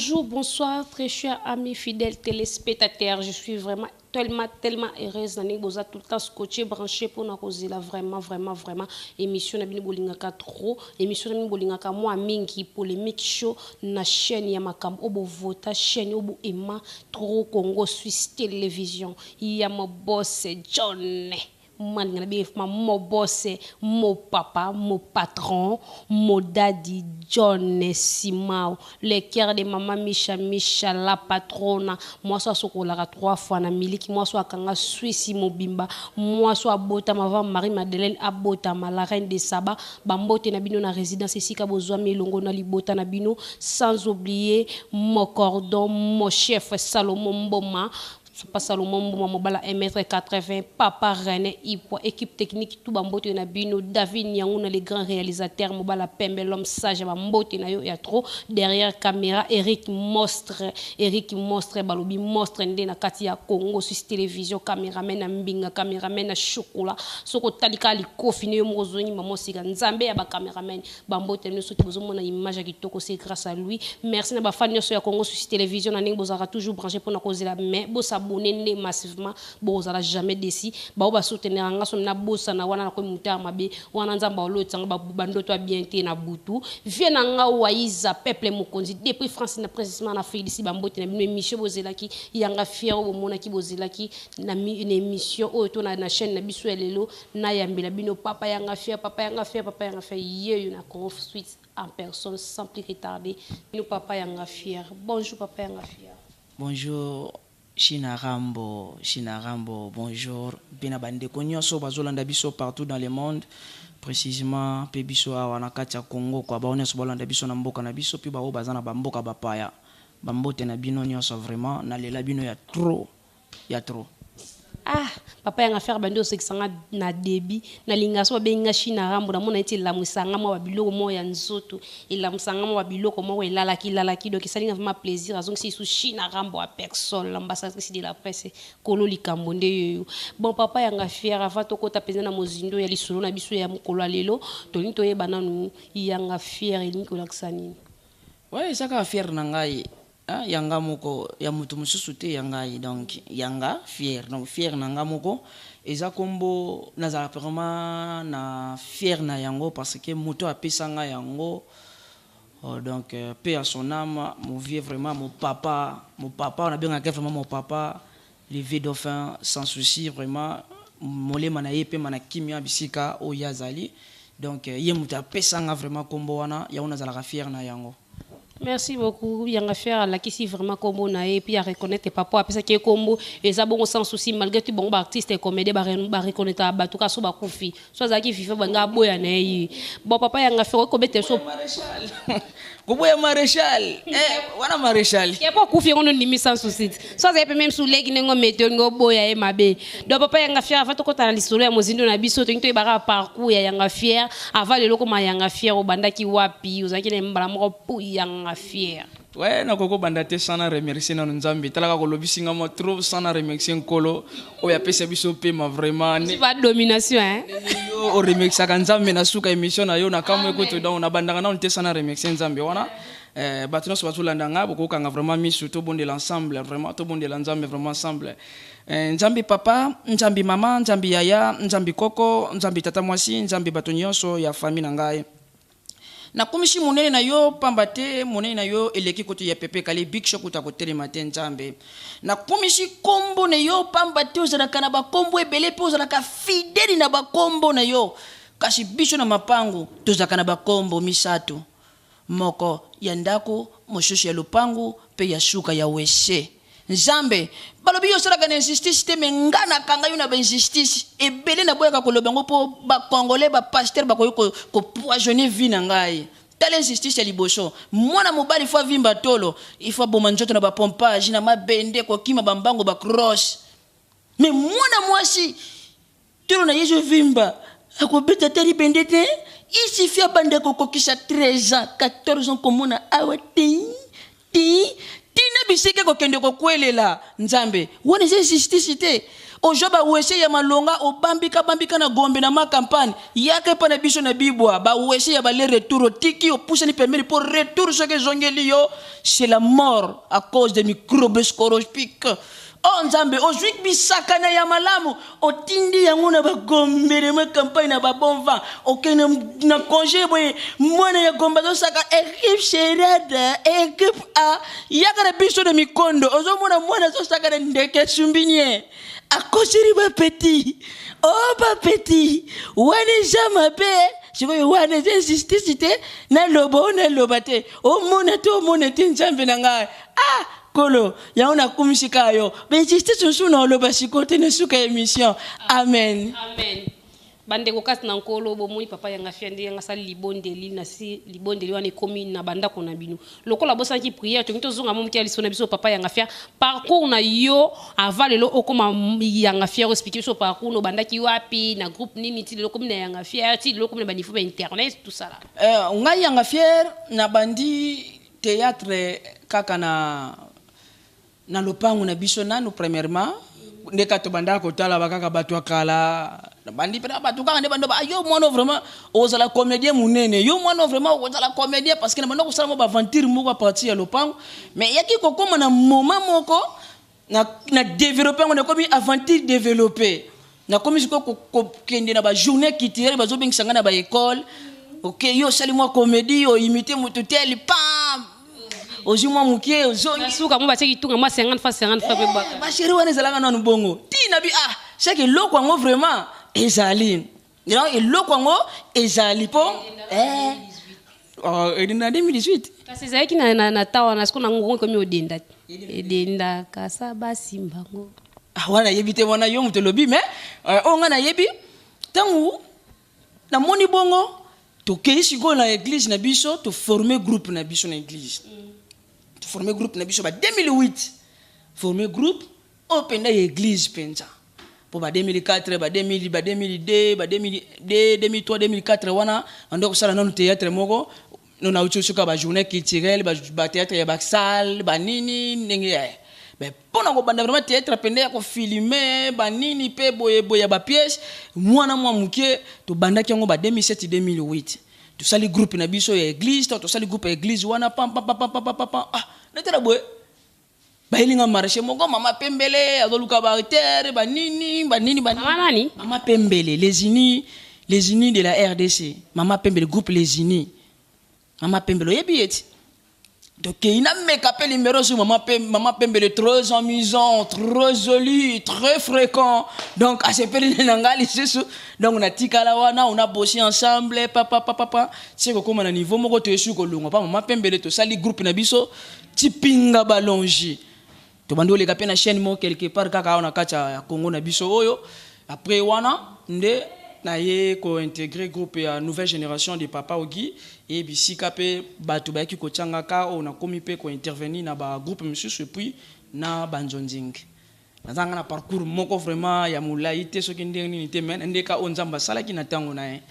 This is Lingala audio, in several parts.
Bonjour, bonsoir, très chers amis fidèles téléspectateurs. Je suis vraiment tellement, tellement heureuse. Na boza tout le temps scotché, branché pour na kozela vraiment, vraiment, vraiment. Émission na bino bolingaka trop. Émission na bino bolingaka mwa mingi, polémique show na chaîne ya makambo oyo bovota, chaîne oyo boema trop, Congo Suisse Télévision. Ya mo boss John. Malinga na bino, mo boss, mo papa, mo patron, mo daddy John Simao, le cœur de mama Misha Misha, la patrona. Mwasi asokolaka trois fois na miliki, mwasi akanga Suisse mobimba, mwasi abotama avant Marie Madeleine abotama, la reine de Saba. Bambote na bino na résidence esika bozwami elongo na libota na bino, sans oublier mon cordon, mon chef Salomon Mboma, Papa Salomon Mboma, mobala 1m80, papa René Ipwa, équipe technique tout, bambote na bino. David Nyangou na les grands réalisateurs, mobala pembe, l'homme sage, bambote na yo ya trop. Derrière caméra, Eric Mostre, Eric Mostre, balobi Mostre nde na kati ya Congo Suisse Télévision, caméraman na mbinga, caméraman na chocolat. Soko talika likofi ne yo moko zongi mamo sika nzambe ya ba caméraman. Bambote na soki bozomona image ya kitoko, c'est grâce à lui. Merci na ba fan nyonso ya Congo Suisse Télévision na ndenge bozalaka toujours branché mpona kozela, mais bosabonner nde massivement, bozala jamais déçus. Bao basoutenir nga so na bosana wana na komi mutar mabe wana, nzambe alotisanga bandoto ya bien te na butu. Vie na nga Waiza peuple mokonzi depuis France, na précisément na Afrique d'ici. Bambote na bino. Émission bozelaki, yanga fier oyo bomonaki bozelaki na émission oyo to na chaîne na biso ya lelo, nayambela bino papa yanga fier, papa yanga fier, papa yanga fier yeyo na Congo Suisse en personne. Sans plus retarder, bino papa yanga fier. Bonjour, papa yanga fier. Bonjour China Rambo, China Rambo, bonjour. Mpe na bandeko nyonso bazolanda biso partout dans le monde, précisément mpe biso awa na kati ya Congo kwa bao nyonso balanda biso na mboka na biso, mpe bao baza na bamboka bapaya, bambote na bino nyonso. Vraiment nalela bino ya trop, ya trop. Ah, papa yanga fier, bandi osekisanga na début. Nalinga so babengi nga China Rambo, namona eti elamusanga mwa babiloko moko ya nzoto, elamusanga mwa babiloko moko elalaki elalaki. Donc esalinga vraiment plaisir. Azongisi lisu China Rambo ya personne, l'ambassadrice de la presse, kolo likambo nde yoyo. Bon, papa yanga fier, avant tokota mpenza na mozindo ya lisolo na biso ya mokolo ya lelo, tolingi toyeba nanu yanga fier elingi kolakisa nini? Ouais, eza kaka fier na ngai, ah, yanga moko, ya moto mosusu te, ya ngai. Donc yanga fier, donc fier na nga moko eza kombo nazala vraiment na fier na yango, parce que moto apesa nga yango. Oh, donc paix à son âme, mon vieux, vraiment mon papa, mon papa, on a bien vraiment mon papa, le vieux dauphin Sans Souci. Vraiment molema na ye mpe na kimia bisika oyo azali. Donc ye moto apesa nga vraiment kombo wana, yango nazalaka fier na yango. Merci beaucoup. Yanga fier alakisi vraiment kombo na ye, puis areconnaître papa apesaki ye kombo eza bongo Sans Souci. Malgré tout, bongo baartiste et comédien bareconnaître bato kaka so bakufi. So azalaki vivant, banga aboya na ye. Bon, papa yanga fier, okobeta so. Koboya maréchal, eh, wana maréchal. Ye po akufi, yango nondimi Sans Souci. So azali mpe même suleki ndenge omete olingi oboya ye mabe. Donc papa yanga fier, avant tokɔta na lisolo ya mozindo na biso, tolingi toyebaka parcours ya yanga fier avant lelo koma yanga fier. Obandaki wapi? Ozalaki na mbala moko po yanga fier? Ouais, nakoki kobanda te sans na remercier nano Nzambe. Talaka kolobisi nga mwa trop, sans na remercier Nkolo oyo apesa biso pema vraiment. Ba domination, hein? Yo oremerciaka Nzambe na suka émission na yo na kamwe kutu. Donc nabandaka nano te sans na remercier Nzambe wana. Bato nyonso bazolanda nga, bokokanga vraiment misu, tobondela ensemble, vraiment tobondela Nzambe vraiment ensemble. Nzambe papa, Nzambe mama, Nzambe yaya, Nzambe koko, Nzambe tata mwasi, Nzambe bato nyonso ya famille na ngai, nakomisi monene na yo, pamba te monene na yo eleki kutu ya pepe kali big show kutu akotelema te. Nzambe, nakomisi kombo na yo, pamba te ozalaka na bakombo ebele mpe ozalaka fidèle na bakombo na yo. Kasi biso na mapangu tozalaka na bakombo misato: moko ya ndako, mosusu ya lopangu, mpe ya suka ya wese. Nzambe, balobi yo osalaka na injustice te, me nga nakanga yo na bainjustice ebele. Naboyaka koloba yango mpo bacongolais, bapasteur bakoki kopoisonner vie na ngai. Tala injustice ya liboso: mwana mobali faut avimba tolo, il faut aboma nzoto na bapompage, na mabende, kokima bambango, bacross. Me mwana mwasi, tolo na ye ezovimba, akobeta te libende te. Il suffit abanda kokokisa 13 ans, 14 ans, komona awa te ti tina bisika kokende kokwelela. Nzambe, wana eza injustice te? Ozwa bawese ya malonga, obambika bambika na Gombe na Ma Campagne, yaka epa na biso na Bibwa, bawese ya bale retour otiki, opusani pembeni, mpo retour soki ezongeli yo, c'est la mort à cause des microbes scorospiques. O Nzambe, ozwi bisakana ya malamu, otindi yango na baGombe na Ma Campagne na babon vent. Okende na congé boye, mwana ya Gombe azosaka équipe Serada, équipe A. Yaka na biso na Mikondo, ozomona mwana azosaka na ndeke esumbi akoseli bapeti. O bapeti wana eza mabe. Sikoyo wana eza injustice te? Naloba o naloba te, omona te, omona te. Nzambe na ngai, ah Kolo, yango nakumisi kaka yo. Bainjustice mosusu na oloba sikoyo te, na suka émission. Amen. Amen. Bandeko kasi na Nkolo, bomoni papa Yanga Fier nde yanga asali libondeli na si libondeli wana ekomi na bandako na bino. Lokola bosalaki prière, tongi tozonga mo moke ya liso na biso. Papa Yanga Fier, parcours na yo avant lelo okóma Yanga Fier, explique biso parcours no, obandaki wapi, na groupe nini, ti lelo okomi na Yanga Fier, ti lelo okomi na baniveau ba internet, tout ça là. Ngai Yanga Fier, nabandi théâtre kaka na lopango na biso nanu. Premièrement, nde kaka tobandaka kotala bakaka bato ya kala, bandi mpe na bato kaka nde bando ba yo mwana vraiment ozala comédien monene, yo mwana vraiment ozala comédien, parce que na banda kosala mo baaventure moko à partir ya lopango. Mais yaki kokóma na moment moko na développé yango, nakomi aventure développé, nakomi sikoyo kokende na bajournée culturelle, bazobengisa ngai na baécole. Ok, yo osali mwa comédie, oimite motu tel, pam, ozwi mwa moke, ozongi. Na suka mo batiaki tunga mwa 50 fois, 50 fois mpe bwaka. Bachéri wana ezalaka nanu bongo ntina bi. Ah, chaque eloko yango vraiment ezali, donc eloko yango ezali mpo na 2018. Kasi ezalaki na ta wana, siko na ngongo ekomi odenda, edendaka sa basimbango. Ah, wana nayebi te, wana yo moto olobi. Mais oyo ngai nayebi, ntango namoni bongo, tokei sikoyo na église na biso, toforme groupe na biso na église. Toforme groupe na biso ba 2008, forme groupe oyo mpenza ya église mpenza, mpo ba 2004, ba 2000, ba 2002, ba 2002, 2003, 2004 wana ando kosala nanu théâtre moko no nauti soka bajournée culturelle, bathéâtre ya basale banini ndenge mais mpo na kobanda vraiment théâtre mpenza ya kofilme banini mpe boyeboye ya bapièce mwana mwa moke, tobandaki yango ba 2007, 2008. Tosali groupe na biso ya église. To tosali groupe ya église wana, pam pam pam pam pam pam pam. Ah, natala boye, bayelinga marché moko, mama Pembele azoluka baacteur banini banini banini. Mama nani? Mama Pembele, Les Unis, Les Unis de la RDC. Mama Pembele, groupe Les Unis, mama Pembele oyebi ye ti. Tokei, nameka mpe numéro sur mama, mama Pembele, très amusant, très joli, très fréquent. Donc asepeli na ngai lisusu. Donc natikala wana, on a bossé ensemble, papa papa papa, ti kokóma na niveau moko toyesu kolongwa pa mama Pembele, tosali groupe na biso Tipinga Balongi. Tobandi oleka mpe na chaîne moko quelque part kaka awa na kati ya Congo na biso oyo. Après wana nde naye kointégrer groupe ya Nouvelle Génération de Papa Ogi, e bisika mpe bato bayaki kotiangaka oyo nakomi mpe kointervenir na bagroupe mosusu, et puis na banzonzingi. Nazanga na parcours moko vraiment ya molai te, soki ndenge nini te, mais ndeka oyo Nzambe asalaki na ntango na ye.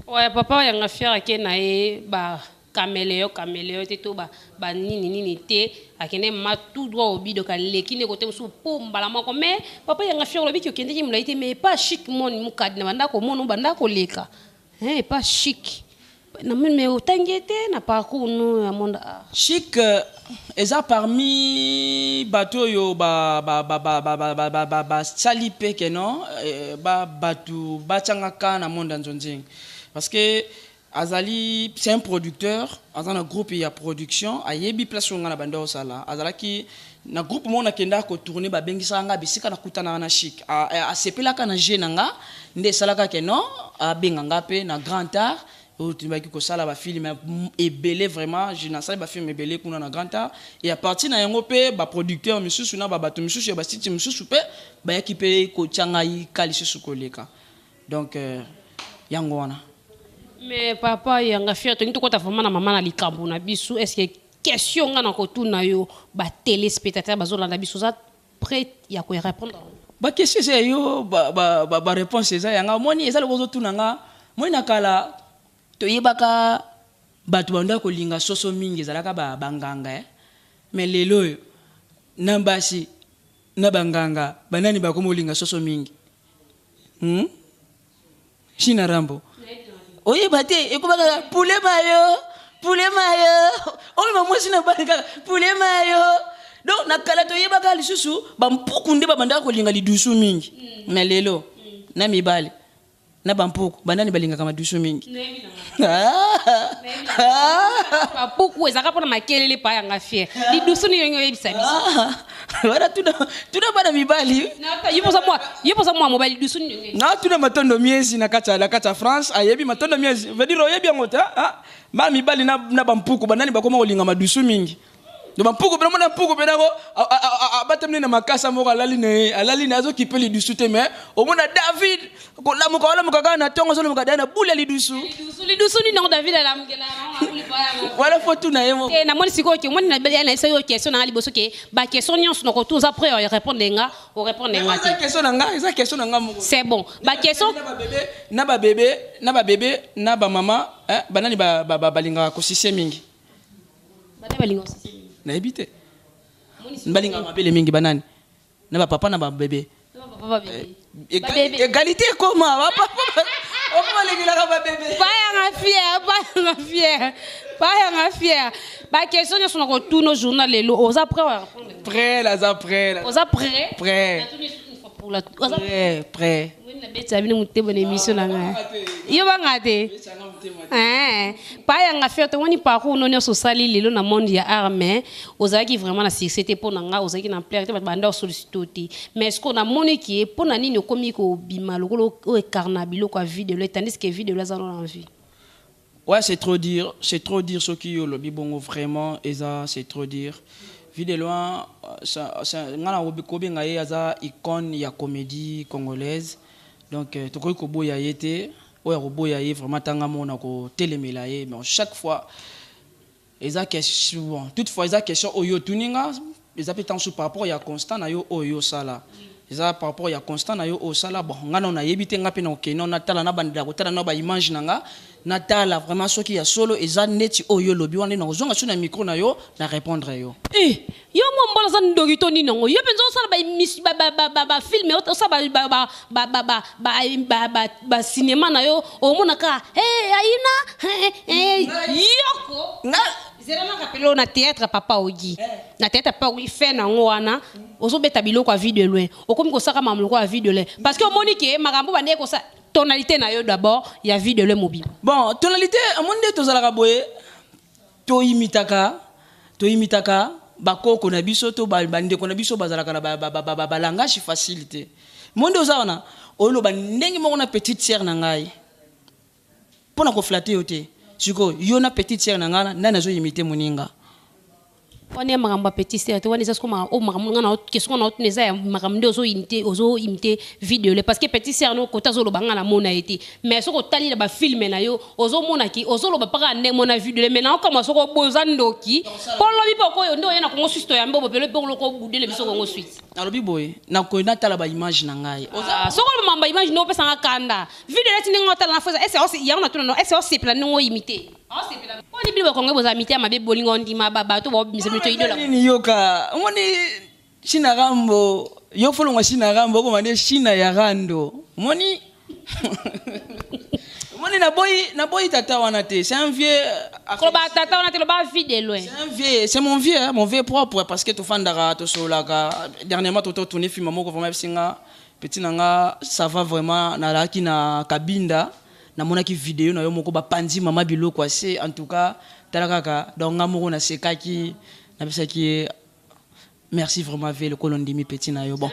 Ouais, papa Yanga Fier ake na ye ba caméléon, caméléon te, to ba nini nini te, akende ma tout droit au but. Donc aleki nde kote mosusu po mbala moko. Mais papa Yanga Fier, olobiki okendeki molai te, mais pas chic moni mokadi na banda komona banda koleka, hein, pas chic na mais otangi te na parcours no ya monde art. Chic eza parmi bato oyo basali mpe ke non bato batiangaka na monde ya nzonzingi, parce que azali, c'est un producteur, aza na groupe ya production, ayebi place oyo nga na banda osala. Azalaki na groupe moko nakendaka kotourne, babengisaka nga bisika nakutanaka na Chic. Asepelaka na jeu na nga, nde esalaka ke non abenga nga mpe na Grand Art oyo tobaki kosala bafilme ebele. Vraiment, je nasali bafilme ebele kuna na Grand Art, et à partir na yango mpe baproducteur misusu na babato misusu ya basiti misusu mpe bayaki mpe kotia ngai ka lisusu koleka. Donc yango wana. Mais papa Yanga Fier, tolingi tokɔta vraiment na mama na likambo na biso. Est ce que question nga na kotuna yo, batéléspectateur bazolanda biso, oza prêt ya koyrépondre? Baquestion eza ya yo, baréponse eza yanga. Omoni, eza loko ozotuna nga. Moi na kala toyebaka bato banda kolinga soso mingi ezalaka banganga, eh? Mais lelo oyo na basi Na banganga, banani bakoma olinga soso mingi? China Rambo, oyeba te, ekoma kaka poulet mayo, poulet mayo. Oyo mwasi na bali kaka poulet mayo. Donc na kala toyebaka lisusu bampuku nde babandaka kolinga lidusu mingi, mais lelo na mibali na bampuku, banani balingaka madusu mingi? Bapuku ezalaka mpona makelele. Pa yanga fier, lidusu nini ndenge oyebisa biso? Wana tuna bana mibali. Ye mpoza mwa mobali, lidusu nini ndenge? Na tuna Matondo Miezi na kati ya France, ayebi. Matondo Miezi, veut dire oyebi yango te. Bana mibali na bampuku, banani bakoma kolinga madusu mingi? Donc bampuku pena, mona mpuku pena ko abatamini na makasa moko, alali na ye, alali na ye, azokipe lidusu te. Mais omona David kolamuka, olamuka kaka na ntongo, azolamuka daya na bule ya lidusu. Lidusu nini yango David alamukela? Wala fo tuna ye moko. Te, namoni sikoyo ke omoni nayebisa yo question na nga liboso ke baquestion nyonso na kotu oza prêt orépondre nga, orépondre nga te. Eza question na nga, eza question na nga moko. C'est bon, baquestion. Na babebe na bamama, banani balingaka kosise mingi? Bana balinga kosise mingi? Nayebi te. Balingaka mabele mingi banani? Na bapapa na babebe. Égalité ekoma, bapapa balengelaka babebe. Bayanga fier, bayanga fier, bayanga fier. Baquestion nyonso na kotuna journal lelo, oza prêt wa répondre? Prêt, naza prêt. Oza prêt? Prêt. Prêt, prêt. Nabetisa bino motema na émission na ngai, yo banga te. Payanga fier, tomoni parcours no nyonso osali lelo na monde ya art, mais ozalaki vraiment na succès te. Mpo na nga ozalaki na ampleur te, bato banda osollicite te. Mais ce que namoni ke mpo na nini okomi kobima lokola oyo ekarna biloko ya Vue de Loin, tandis que Vue de Loin aza nano en vie? Ouais, c'est trop dire, c'est trop dire ce qui olobi bongo vraiment, et ça, c'est trop dire. Vue de Loin, ça, nga na kobenga ye aza icône ya comédie congolaise. Donc, tokoki koboya ye te, oyo akoboya ye vraiment tanga mona kotelemela ye. Mais chaque fois, eza question, bon, toutefois eza question oyo otuni nga, eza mpe ntango par rapport ya constat na yo oyo osala. Eza par rapport ya constat na yo oyo osala. Bon, nga nano nayebi te, nga mpe na okende natala, nabandela kotala na baimage na nga, natala vraiment soki ya solo eza neti oyo olobi wana, nde nakozonga so na micro na yo na répondre yo. Eh, yo mwa mbola oza ndoki to nini yango? Yo mpenza osala bafilm, osala bacinéma na yo, omonaka ayina yoko zela na rapele oyo na théâtre Papa Ogi, na théâtre Papa Ogi fe nango wana ozobeta biloko ya Vue de Loin, okomi kosaka makambo lokola ya Vue de Loin, parce que omoni ke makambo bandeki kosala tonalité na yo d'abord ya Vue de Loin mobima. Bon, tonalité, omoni nde tozalaka boye, toyimitaka bakoko na biso to bandeko na biso bazalaka na balangage facile te. Mo nde oza wana oloba ndenge moko na petite sœur na ngai mpo na koflatter yo te. Sikoyo yo na petite sœur na ngai, nani azoimite moninga? Wana ya makambo ya petite sœur te. Wana eza siko oyo makambo nga na question na otuna, eza ya makambo nde ozoimite Vue de Loin, parce que petite sœur no kota azoloba, nga namona ye te. Mais soki otali na bafilm na yo, ozomonaki ozoloba mpaka ndenge mona Vue de Loin. Mais naokamwa soki oboyi, oza ndoki, mpo lobi mpe okoyo nde oye na Congo Suisse, toyambe obopelo mpe oloko obudele biso Congo Suisse. Nalobi boye, nakoki natala baimage na ngai. Soki oloba makambo image nde opesanga kanda. Vue de Loin ti ndenge otala na fo ese yango natuna no ese osepela ndenge oimite, osepela mponi bino bakongo bozala mitema mabe, bolingo ondima bato baobimisa mito idola. Nini, yoka, omoni China Rambo, yo folongwa China Rambo, okoma nde China ya rando. Omoni, naboyi tata wana te, c'est un vieux. Koloba tata wana te, loba Vue de Loin. C'est un vieux, c'est mon vieux, hein, mon vieux propre, parce que tofandaka, tosololaka. Dernièrement totourne film moko, vraiment ebisinga petit na nga, ça va vraiment. Nazalaki na Kabinda, namonaki video na yo moko, bapanzi mama biloko ase. En tout cas, tala kaka, donc nga moko nasekaki, napesaki ye merci vraiment ve lokolo ndimi petit na yo. Bon,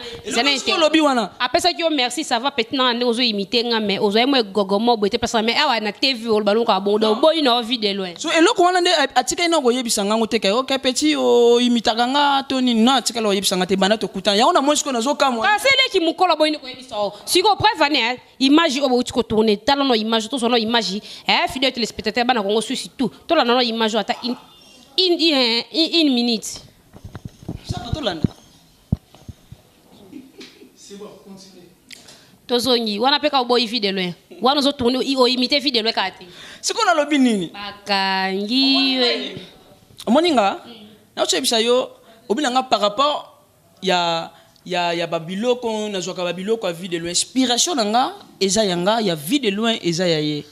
olobi wana. Apesaki yo merci, ça va, petit na ndenge ozoimite nga, mais ozwai mo egogo mo boye te pesa. Mais awa na TV oloba lonka bongo, donc boyi na Vue de Loin. So eloko wana nde atikali na koyebisa ngango te ke ok petit oimitaka nga to nini. Non, atikali koyebisa nga te banda tokutana. Yango na moi sikoyo nazokamwa. Kasi eleki mokolo boyini koyebisa o sikoyo preuve ane image oyo bouti kotourne. Tala no image, tozwa no image, fidèle téléspectateur, bana Kongo Suisse, tout tolanda no image oyo ata une minute. Saka tolanda. Tozongi wana mpe ka oboyi Vue de Loin wana, ozotourne oimite Vue de Loin kaka te. Sikoyo nalobi nini? Bakangi. Omoni nga naotoyebisa yo, obi na nga par rapport ya Ya babiloko nazwaka, babiloko ya Vue de Loin, inspiration na nga eza ya nga, ya Vue de Loin eza ya ye.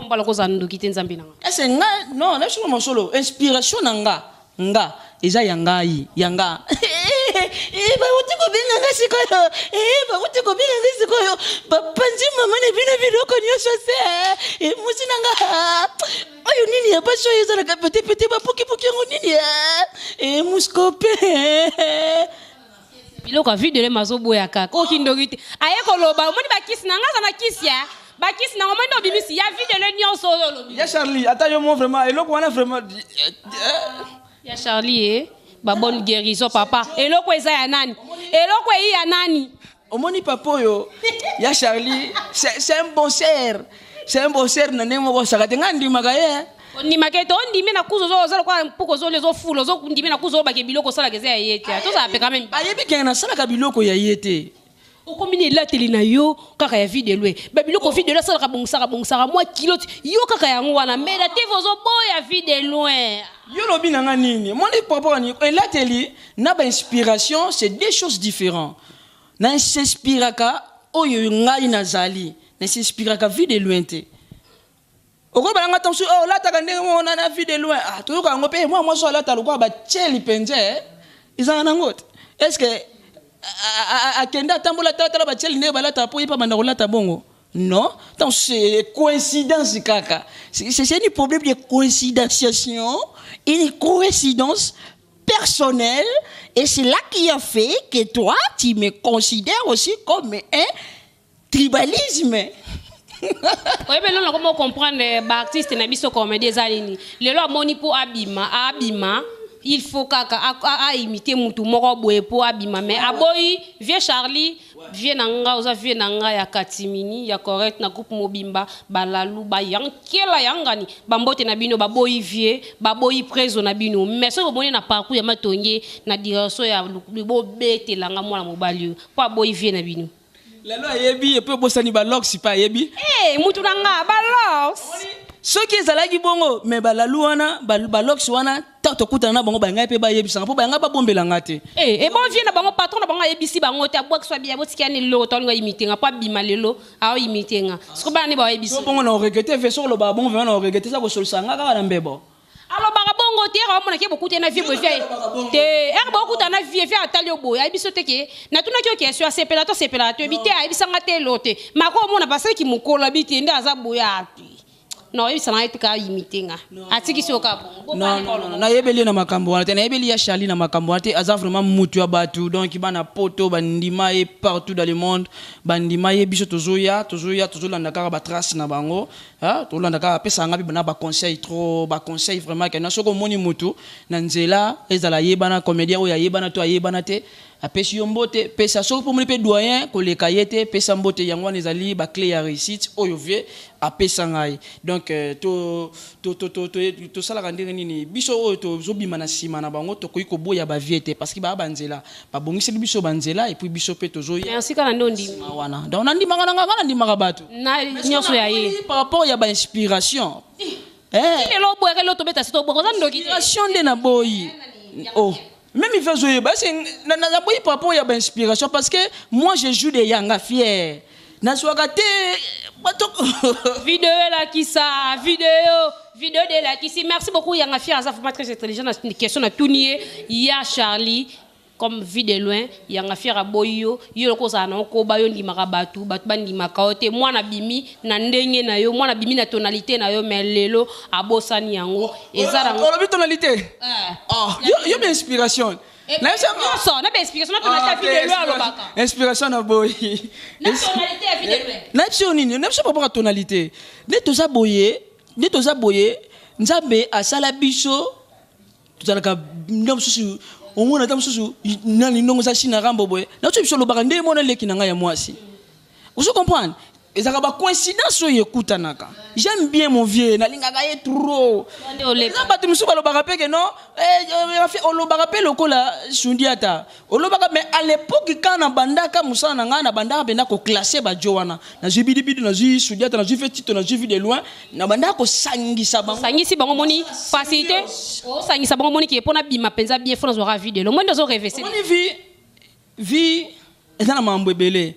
Mbala kozala ndoki te, Nzambe na nga. Ese nga non, na biso mosolo, inspiration na nga eza ya ngai, ya nga. Bauti kobenga nga sikoyo, bauti kobenga nga sikoyo, bapanzi mama na bino biloko nyonso se mosi na nga oyo nini ya basi oyo ezalaka petepete, bapukipuki yango nini, muskope. Biloko ya Vue de Loin azoboya kaka oyo kindoki te. Aye koloba, omoni bakisi na nga, aza na kisi ya bakisi nango, omoni obimisi ya Vue de Loin nyonso oyo olobi. Ya Charlie, ata yo mo vraiment eloko wana vraiment. Ya Charlie, babonne guérison papa. Eloko eza ya nani? Eloko eyi ya nani? Omoni papa oyo ya Charlie, c'est un bon sœur, c'est un bon sœur na ndenge moko osaka te, ngai ndimaka ye. Ondimaka ete ondimi na kuzu, oza lokola mpuku, ozolia, ozofula, ozondimi na kuzu, olobaka biloko osalaka eza ya ye te. Tozala mpe quand même. Ayebi kenge nasalaka biloko ya ye te. Okomi na elateli na yo kaka ya Vue de Loin, babiloko Vue de Loin asalaka, bongisaka bongisaka mwa kiloti yo kaka yango wana, mais na TV ozoboya Vue de Loin. Yo lobi na nga nini? Moni par rapport à elateli na bainspiration, c'est deux choses différentes. Nasinspiraka oyo ngai nazali, nasinspiraka Vue de Loin te. Okoyeba nanga ntango mosusu olataka ndenge moko na Vue de Loin. Ah, toyoka yango mpe mwa mwasi alata lokola batieli mpenza, ezalaka nango te. Est ce que akende atambola talatala batieli ndenge balataka mpo ye mpe abanda kolata bongo? Non, donc c'est coïncidence kaka, c'est un problème de coïncidentation, une coïncidence personnelle, et c'est là qui a fait que toi, tu me considères aussi comme un tribalisme. Oyebi, eloko nakoma comprendre baartiste na biso comédie eza nini? Lelo amoni mpo abima, abima, il faut kaka aimite mutu moko boye mpo abima, mais aboyi vieux Charlie. Vieux na nga, oza vieux na nga ya katimini ya correct na groupe mobimba, balalu bayankela yangani, bambote na bino. Baboyi vieux, baboyi preso na bino, mais soki bomoni na parcours ya Matonge na direction ya bobetelanga mwana mobali oyo mpo aboyi vieux na bino. Lelo ayebi epo ebosani balox mpe ayebi. Hey, mutu na nga balox. Soki ezalaki bongo, me balalu wana, balox wana, ntango tokutana na bango, bangai mpe bayebisanga mpo bangai babombelanga te. Eh, ebo vieux na bango, patron na bango ayebisi bango te, abwakiswa bia botika ni lelo tolinga imite nga mpo abima. Lelo aoimite nga siko bana nde baoyebisi. So bongo na oregretter ve, soki olobaka bongo vraiment na oregretter, eza kosolisa nga kaka na mbebo. Alobaka bongo te. Ere aomonaki bokutana na vieux boye, vieux te, ere bokutana na vieux, vieux atali yo boye, ayebi so te ke natunaki yo question, asepela to asepelaka to yebi te, ayebisanga te elo te mako omona basalaki mokolo abi te nde aza boye api na oyebisa na ye te kaka imite nga, atikisi yo kaka bongo. Non, non, non, nayebeli ye na makambo wana te, nayebeli ya Charlie na makambo wana te. Aza vraiment mutu ya bato, donc bana poto bandima ye, partout dans le monde bandima ye. Biso tozoya, tozoya, tozolanda kaka batrace na bango. Ah, tolanda kaka. Apesaka nga mpe na baconseil, trop baconseil vraiment, ke na soki omoni mutu na nzela, ezala ayebana, comédien oyo ayebana to ayebana te, apesi yo mbote, pesa. Soki mpo omoni mpe doyen koleka ye te, pesa mbote. Yango wana ezali baclé ya réussite oyo vieux apesa ngai. Donc tosalaka ndenge nini? Biso oyo tozobima na nsima na bango, tokoki koboya bavieux te, parce que baya banzela, babongiseli biso banzela, et puis biso mpe tozoya. Merci kaka nde ondimi. Wana donc nandimaka na nga, nga nandimaka bato. Na nyonso ya ye. Par rapport ya bainspiration. Ti lelo oboyaka, lelo tobeta se toboka, oza ndoki te. Inspiration nde naboyi. Oh, même il fait zoyeba naboyi par rapport ya bainspiration, parce que moi, je joue de Yanga Fier, nazwaka te bato. Video elakisa, video, video de elakisi. Merci beaucoup Yanga Fier, aza vraiment très intelligent. Na question na tuni ye ya Charlie comme Vue de Loin, Yanga Fier aboyi yo. Yo loko ozala na okoba, yo ndimaka bato, bato bandimaka yo te. Mwana bimi na ndenge na yo, mwana bimi na tonalité na yo, mais lelo abosani yango, eza nango. Olobi tonalité. Oh, yo ba inspiration. Nyonso na bainspiration na tonalité ya Vue de Loin alobaka. Inspiration na boyi. Na tonalité ya Vue de Loin. Na biso nini? Na biso par rapport à tonalité nde toza boye, nde toza boye. Nzambe asala biso tozalaka nde mosusu, omona ata mosusu nani ndongo eza Chine rambo boye. Na biso olobaka nde mona leki na ngai ya mwasi, ozo comprendre, ezalaka bacoïncidence oyo ekutanaka. J'aime bien mon vieux, nalingaka ye trop. Eza bato mosusu balobaka mpe ke non, olobaka mpe lokola Sundiata olobaka. Mais à l'époque, quand nabandaka mosala na ngai, nabandaka mpenza koclasser bajo wana. Nazwi Bidibidi, nazwi Sundiata, nazwi fe Tito, nazwi Vue de Loin, nabandaka kosangisa bango. Osangisi bango, moni facilité osangisa bango, moni ke mpona bima mpenza bien, fo nazwaka Vue de Loin, moni nde ozorêver. Omoni vi Vie eza na makambo ebele,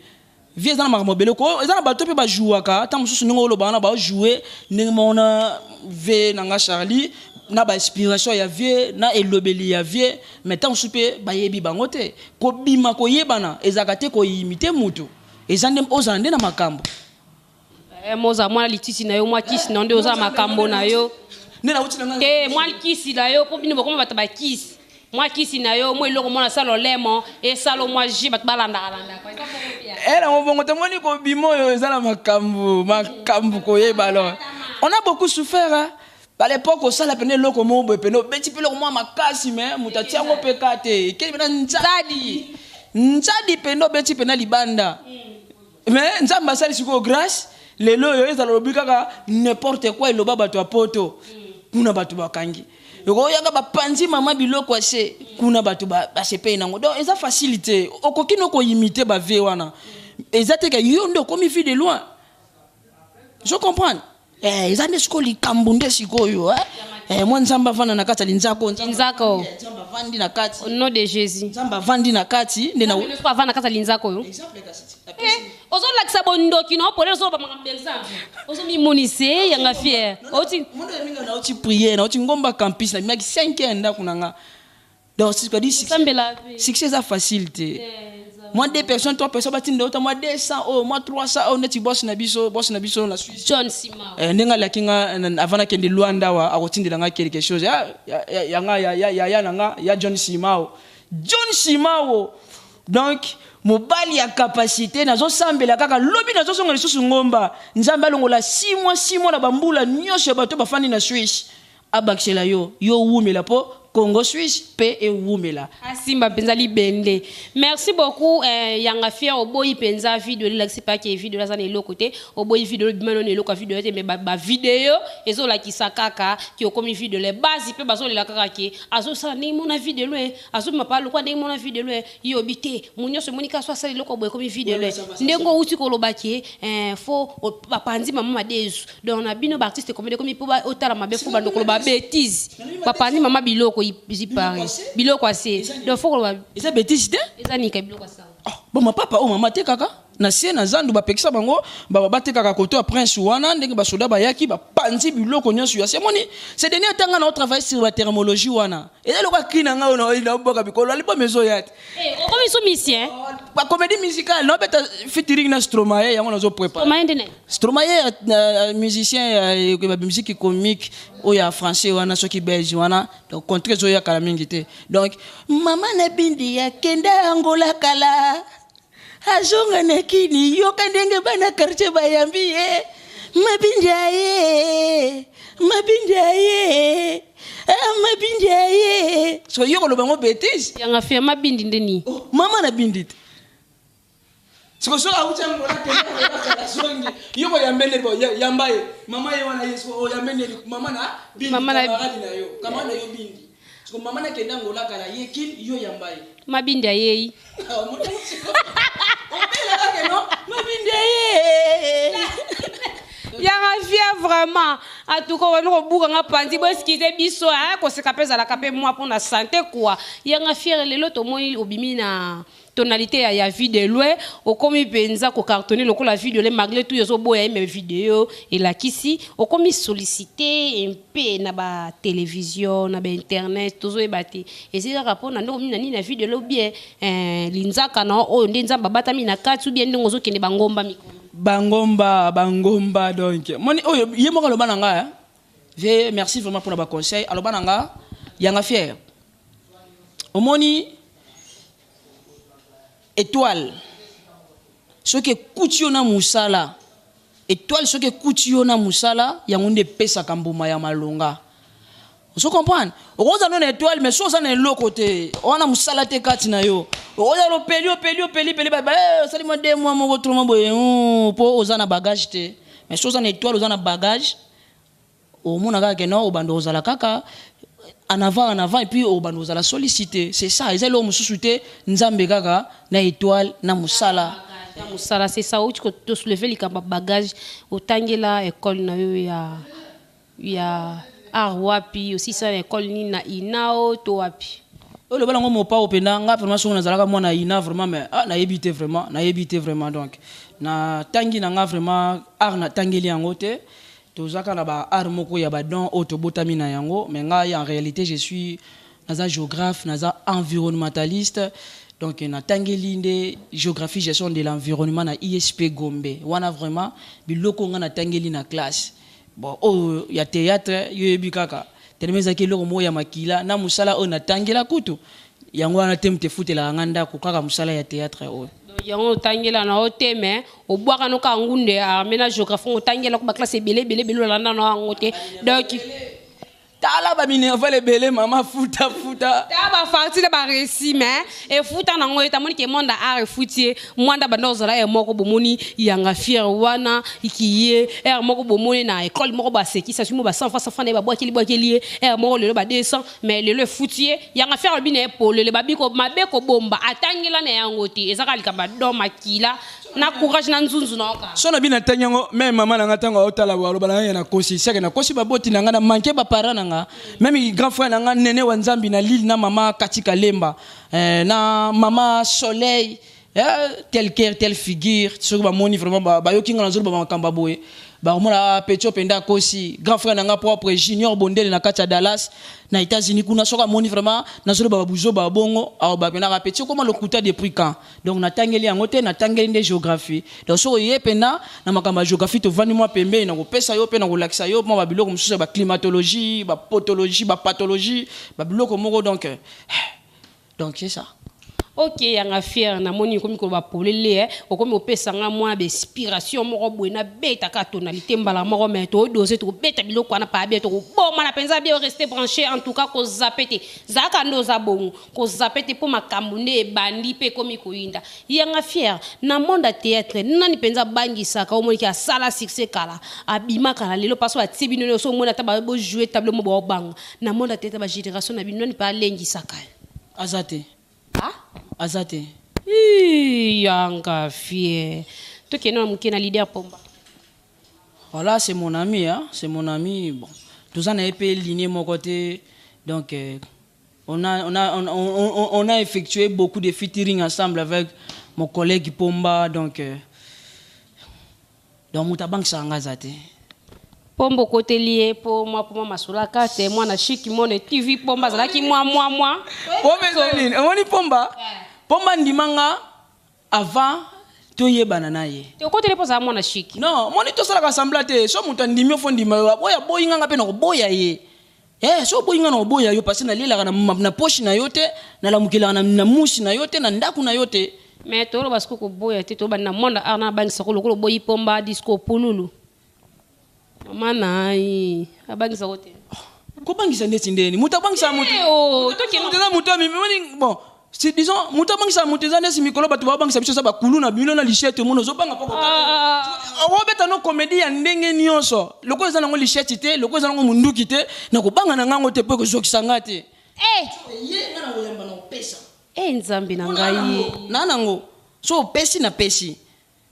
vie eza na makambo ebele. Ko eza na bato mpe bajouaka ata mosusu ndenge oloba wana, bajoue ndenge moko na vie na nga Charlie, na bainspiration ya vie, na elobeli ya vie, mais ntango mosusu mpe bayebi bango te. Kobima koyebana ezalaka te koimite mutu, eza nde ozala nde na makambo. Moza mwana lititi na yo, mwa kisi na yo nde oza makambo na yo. Nde nauti na nga. Te, mwa kisi na yo, mpo bino bokoma bato bakisi, mwa kisi na yo, mwa eloko mwana asala olemo esala mwa ji, bato balandaka landaka. Eza bongo te? Elango bongo tomoni kobima oyo eza na makambo, makambo koyeba. Alors on a beaucoup souffert, hein? À l'époque osala pene eloko moko boye, pene obeti mpe eloko mwa makasi, mais moto atia yango mpe ka te, ekei pena nzadi nzadi, pene obeti pena libanda. Mais Nzambe asali sikoyo grâce, lelo oyo ezala olobi kaka n'importe quoi, eloba bato ya poto kuna, bato bakangi, okoyaka bapanzi mama biloko ase kuna, bato basepeli nango. Donc eza facile te, okoki no koimite bavie wana, eza te ke yo nde okomi Vue de Loin. Je comprendre, eza nde sikoyo likambo nde sikoyo, eh? Mwa Nzambe avanda na kati ya linzako. Linzako. Nzambe avandi na kati. Au nom de Jésus. Nzambe avandi na kati nde na Nzambe avanda na kati ya linzako oyo. Exemple kasi. Ozolakisa bondoki na opole, ozoloba makambo ya Nzambe, ozomimonise yanga fier oti. Mondo ya mingi, nauti prière, nauti Ngomba Campus, nabimaki 5 heures ndako na nga. Donc c'est-à-dire succès, osambela mpe. Succès eza facile te. Moi deux personnes, trois personnes batinda ota moi 200 oyo, moi 300 oyo, neti boss na biso, boss na biso na Suisse. John Simao. Ndenge alaki nga avant nakende Lwanda awa, akotindela nga quelque chose ya nga ya na nga ya John Simao, John Simao. Donc mobali ya capacité, nazosambela kaka lobi, nazozonga lisusu Ngomba, Nzambe alongola 6 mois, 6 mois na bambula nyonso ya bato bafandi na Suisse, abakisela yo, yo wumela mpo Congo Suisse mpe ewumela. Asimba mpenza libende. Merci beaucoup, Yanga Fier. Oboyi mpenza video elakisi pake video aza na eloko te. Oboyi video bima nano eloko ya video te, mais bavideo ezolakisa kaka ke okomi video le base, mpe bazolela kaka ke azosala ndenge mona video e azobima pa lokwa ndenge mona video e yobi te. Mo nyonso emoni kaka so asala eloko boye, ekomi video le. Ndenge outi koloba ke fo bapanzi mama madesu, donc na bino baartiste comédie ekomi mpo otala mabe, fo bando koloba bétise, bapanzi mama biloko ipare, biloko ase, donc fo koloba. Eza bétise te. Eza nika biloko asala. Oh, bon, papa oyo mama atekaka na se na zandu, bapekisa bango batekaka koto ya prince wana, ndenge basoda bayaki bapanzi biloko nyonso ya se. Moni c'est dernier ntanga na otravaille sur bathermologie wana, eza eloko akri na ngai oyo naoboka bikolo, album ezoya te. Okomi so musicien. Bacomédie musicale, naobeta featuring na Stromae, yango nazoprépare. Omaye nde nani? Stromae, musicien ya bamusique comique oyo ya français wana, soki belge wana. Donc contre ezoyakala mingi te. Donc mama na bindi akenda Angola kala, azonga na kini, yoka ndenge bana quartier bayambi ye: mabindi aye, mabindi aye, ah, mabindi aye. So yo koloba yango bétise. Yanga Fier, mabindi nde nini? Oh, mama na bindi te. Siko soki awuti Angola, kende songi, yo koyambe ndeni? Bo yamba ye, mama ye wana ye, siko oyambe ndeni mama na bindi? Mama Camarade na yo, camarade na yo bindi, siko mama nakende Angola kala, ye kini, yo yamba ye. Mabindi ayei. Obela kaka no mabindi aye. Yanga Fier, vraiment, en tout cas wani kobukanga panzi, boexcuse biso, koseka mpe ezalaka mpe mwa mpona santé quoi. Yanga Fier, lelo tomoni obimi na tonalité ya Vue de Loin, okomi mpenza kocartonne lokola Vue de Loin, malgré tout ezoboya ye, mais video elakisi okomi sollicité mpe na batélévision, na bainternet. Tozoyeba te ezali kaka mpona ndenge omi na nini na Vue de Loin, bien linzaka na oyo nde Nzambe abatami na kati, ou bien ndenge ozokende bangomba mikolo. Bangomba, bangomba. Donc moni oyo ye moko aloba na nga, vie, merci vraiment mpona baconseil. Aloba na nga: Yanga Fier, omoni étoile soki ekuti yo na mosala, étoile soki ekuti yo na mosala, yango nde epesaka mbuma ya malonga. Ozo comprendre? Okozala no na étoile, mais so oza na eloko te wana, mosala te kati na yo, okozala opeli, opeli, opeli, peli, osali mwa 2 mois moko, 3 mois boye, mpo oza na bagage te. Mais so oza na étoile, oza na bagage, omona kaka ke non, obanda ozala kaka en avant, en avant, et puis obanda ozala sollicité. C'est ça, eza eloko mosusu te, Nzambe kaka na étoile na mosala. Na mosala, c'est ça. Outi tosoulever likambo ya bagage, otangela école na yo ya art wapi? Osisa na école nini, na INAO to wapi? Oyo loba nango mopao mpenza. Nga vraiment, soki nazalaka mwana ina vraiment, mais ah, nayebi te vraiment, nayebi te vraiment. Donc natangi na nga vraiment art, natangeli yango te. Tozaka na ba art moko ya badon oyo tobotami na yango. Mais ngai, en réalité, je suis, naza géographe, naza environnementaliste. Donc natangeli nde géographie, gestion de l'environnement na ISP Gombe. Wana vraiment biloko nga natangeli na classe. Bon, oyo ya théâtre, yo yebi kaka, telema ezalaki eloko moko ya makila na mosala oyo natangela kutu. Yango wana te, moto efutelaka nga ndako kaka mosala ya théâtre oyo. Yango otangela na yo te, mais obwaka no kaka ngunde arme na géographie. Otangela ko baclasse ebele ebele ebele, olanda na yango te. Donc Tala baminerval ebele, mama, futa futa. Ta bafarti na baréussi, mais efuta nango ye tamoni ke monde art efuti ye. Mwanda banda ozala ye moko, bomoni Yanga Fier wana iki ye ere moko, bomoni na école moko basekisa soki mo ba 100 fois 100 fois na ye, babwakeli bwakeli ye ere moko, lelo ba 200, mais lelo efuti ye. Yanga Fier alobi na ye polele, babi mabe kobomba, atangela na yango te, eza kaka likambo ya don, makila na courage na nzunzu na oka. So na bino natangi yango, me mama na nga, ntango aotala boye, aloba na nga ye nakosi seke, nakosi baboti na nga, na manke baparent na nga, même grand frère na nga Nene wa Nzambi na Lille, na mama Katika Lemba, na mama Soleil, tel cœur, telle figure. Soki bamoni vraiment, bayoki nga nazoloba makambo ya boye, bakomona petio mpenza akosi. Grand frère na nga propre, Junior Bondele, na kati ya Dallas na États-Unis kuna, soki amoni vraiment nazoloba babuzoba bongo, aoba mpena petit okoma lokuta depuis quand. Donc natangeli yango te, natangeli nde géographie. Donc soki oye mpena na makambo ya géographie, tovandi mwa pembeni, na kopesa yo mpe na kolakisa yo mwa babiloko mosusu ya baclimatologie, bapotologie, bapathologie, babiloko moko. Donc c'est ça. Ok, Yanga Fier, namoni okomi koloba polele, okomi opesanga mwa bainspiration moko boye, nabetaka tonalité mbala moko, mais todose, tokobeta biloko wana pa bien, tokoboma na mpenza bien. Reste branché en tout cas, kozape te, zalaka nde oza bongo, kozape te, mpo makambo nde ebandi mpe ekomi koyinda. Yanga Fier, na monde ya théâtre, nani mpenza abangisaka, omoniki asala succès kala, abima kala, lelo parce batie bino nyonso, omoni ata bojoue tableau mo baobanga na monde ya théâtre, bagénération na bino, nani mpe alengisaka? Aza te. Ah? Aza te. Ih, Yanga Fier, tokende na moke na leader Pomba. Voilà, c'est mon ami, hein? C'est mon ami. Bon, toza na ye mpe ligne moko te. Donc on a effectué beaucoup de featuring ensemble avec mon collègue Pomba. Donc moto abangisaka nga aza te. Pomba okoteli ye mpo mwa masolo aka te, mwana Shiki Mone TV, Pomba azalaki mwa mwa mwa. Pomba eza nini? Omoni Pomba, Pomba ndima nga avant toyebana na ye. Te, okoteli mpo azala mwana Shiki. Non, omoni, tosalaka semblant te. So moto andimi, ofo ndima yo. Oyo aboyi nganga mpe na koboya ye. So oboyi nga, na koboya yo, parce nalielaka na poche na yo te, nalamukelaka na musi na yo te, na ndako na yo te. Mais toloba siko koboya te, toloba na monde art na abangisaka lokola oboyi Pomba, disco pululu, mama na ye abangisako te. Kobangisa ndeti ndeni? Moto abangisa moto? Eh, oh, tokende. Moto eza moto amemi. Bon, si disons moto abangisa moto, eza ndesi mikolo bato babangisa biso, eza bakulu na bino na lichette. Omona ozobanga mpo Ah, obeta no comédie ya ndenge nyonso, lokola eza nango lichette te, lokola eza nango munduki te, na kobanga na ngango te, mpo ekozokisa nga te. Eh, ye nga na koyamba na kopesa. Eh, Nzambe na ngai! Na nango so opesi, napesi.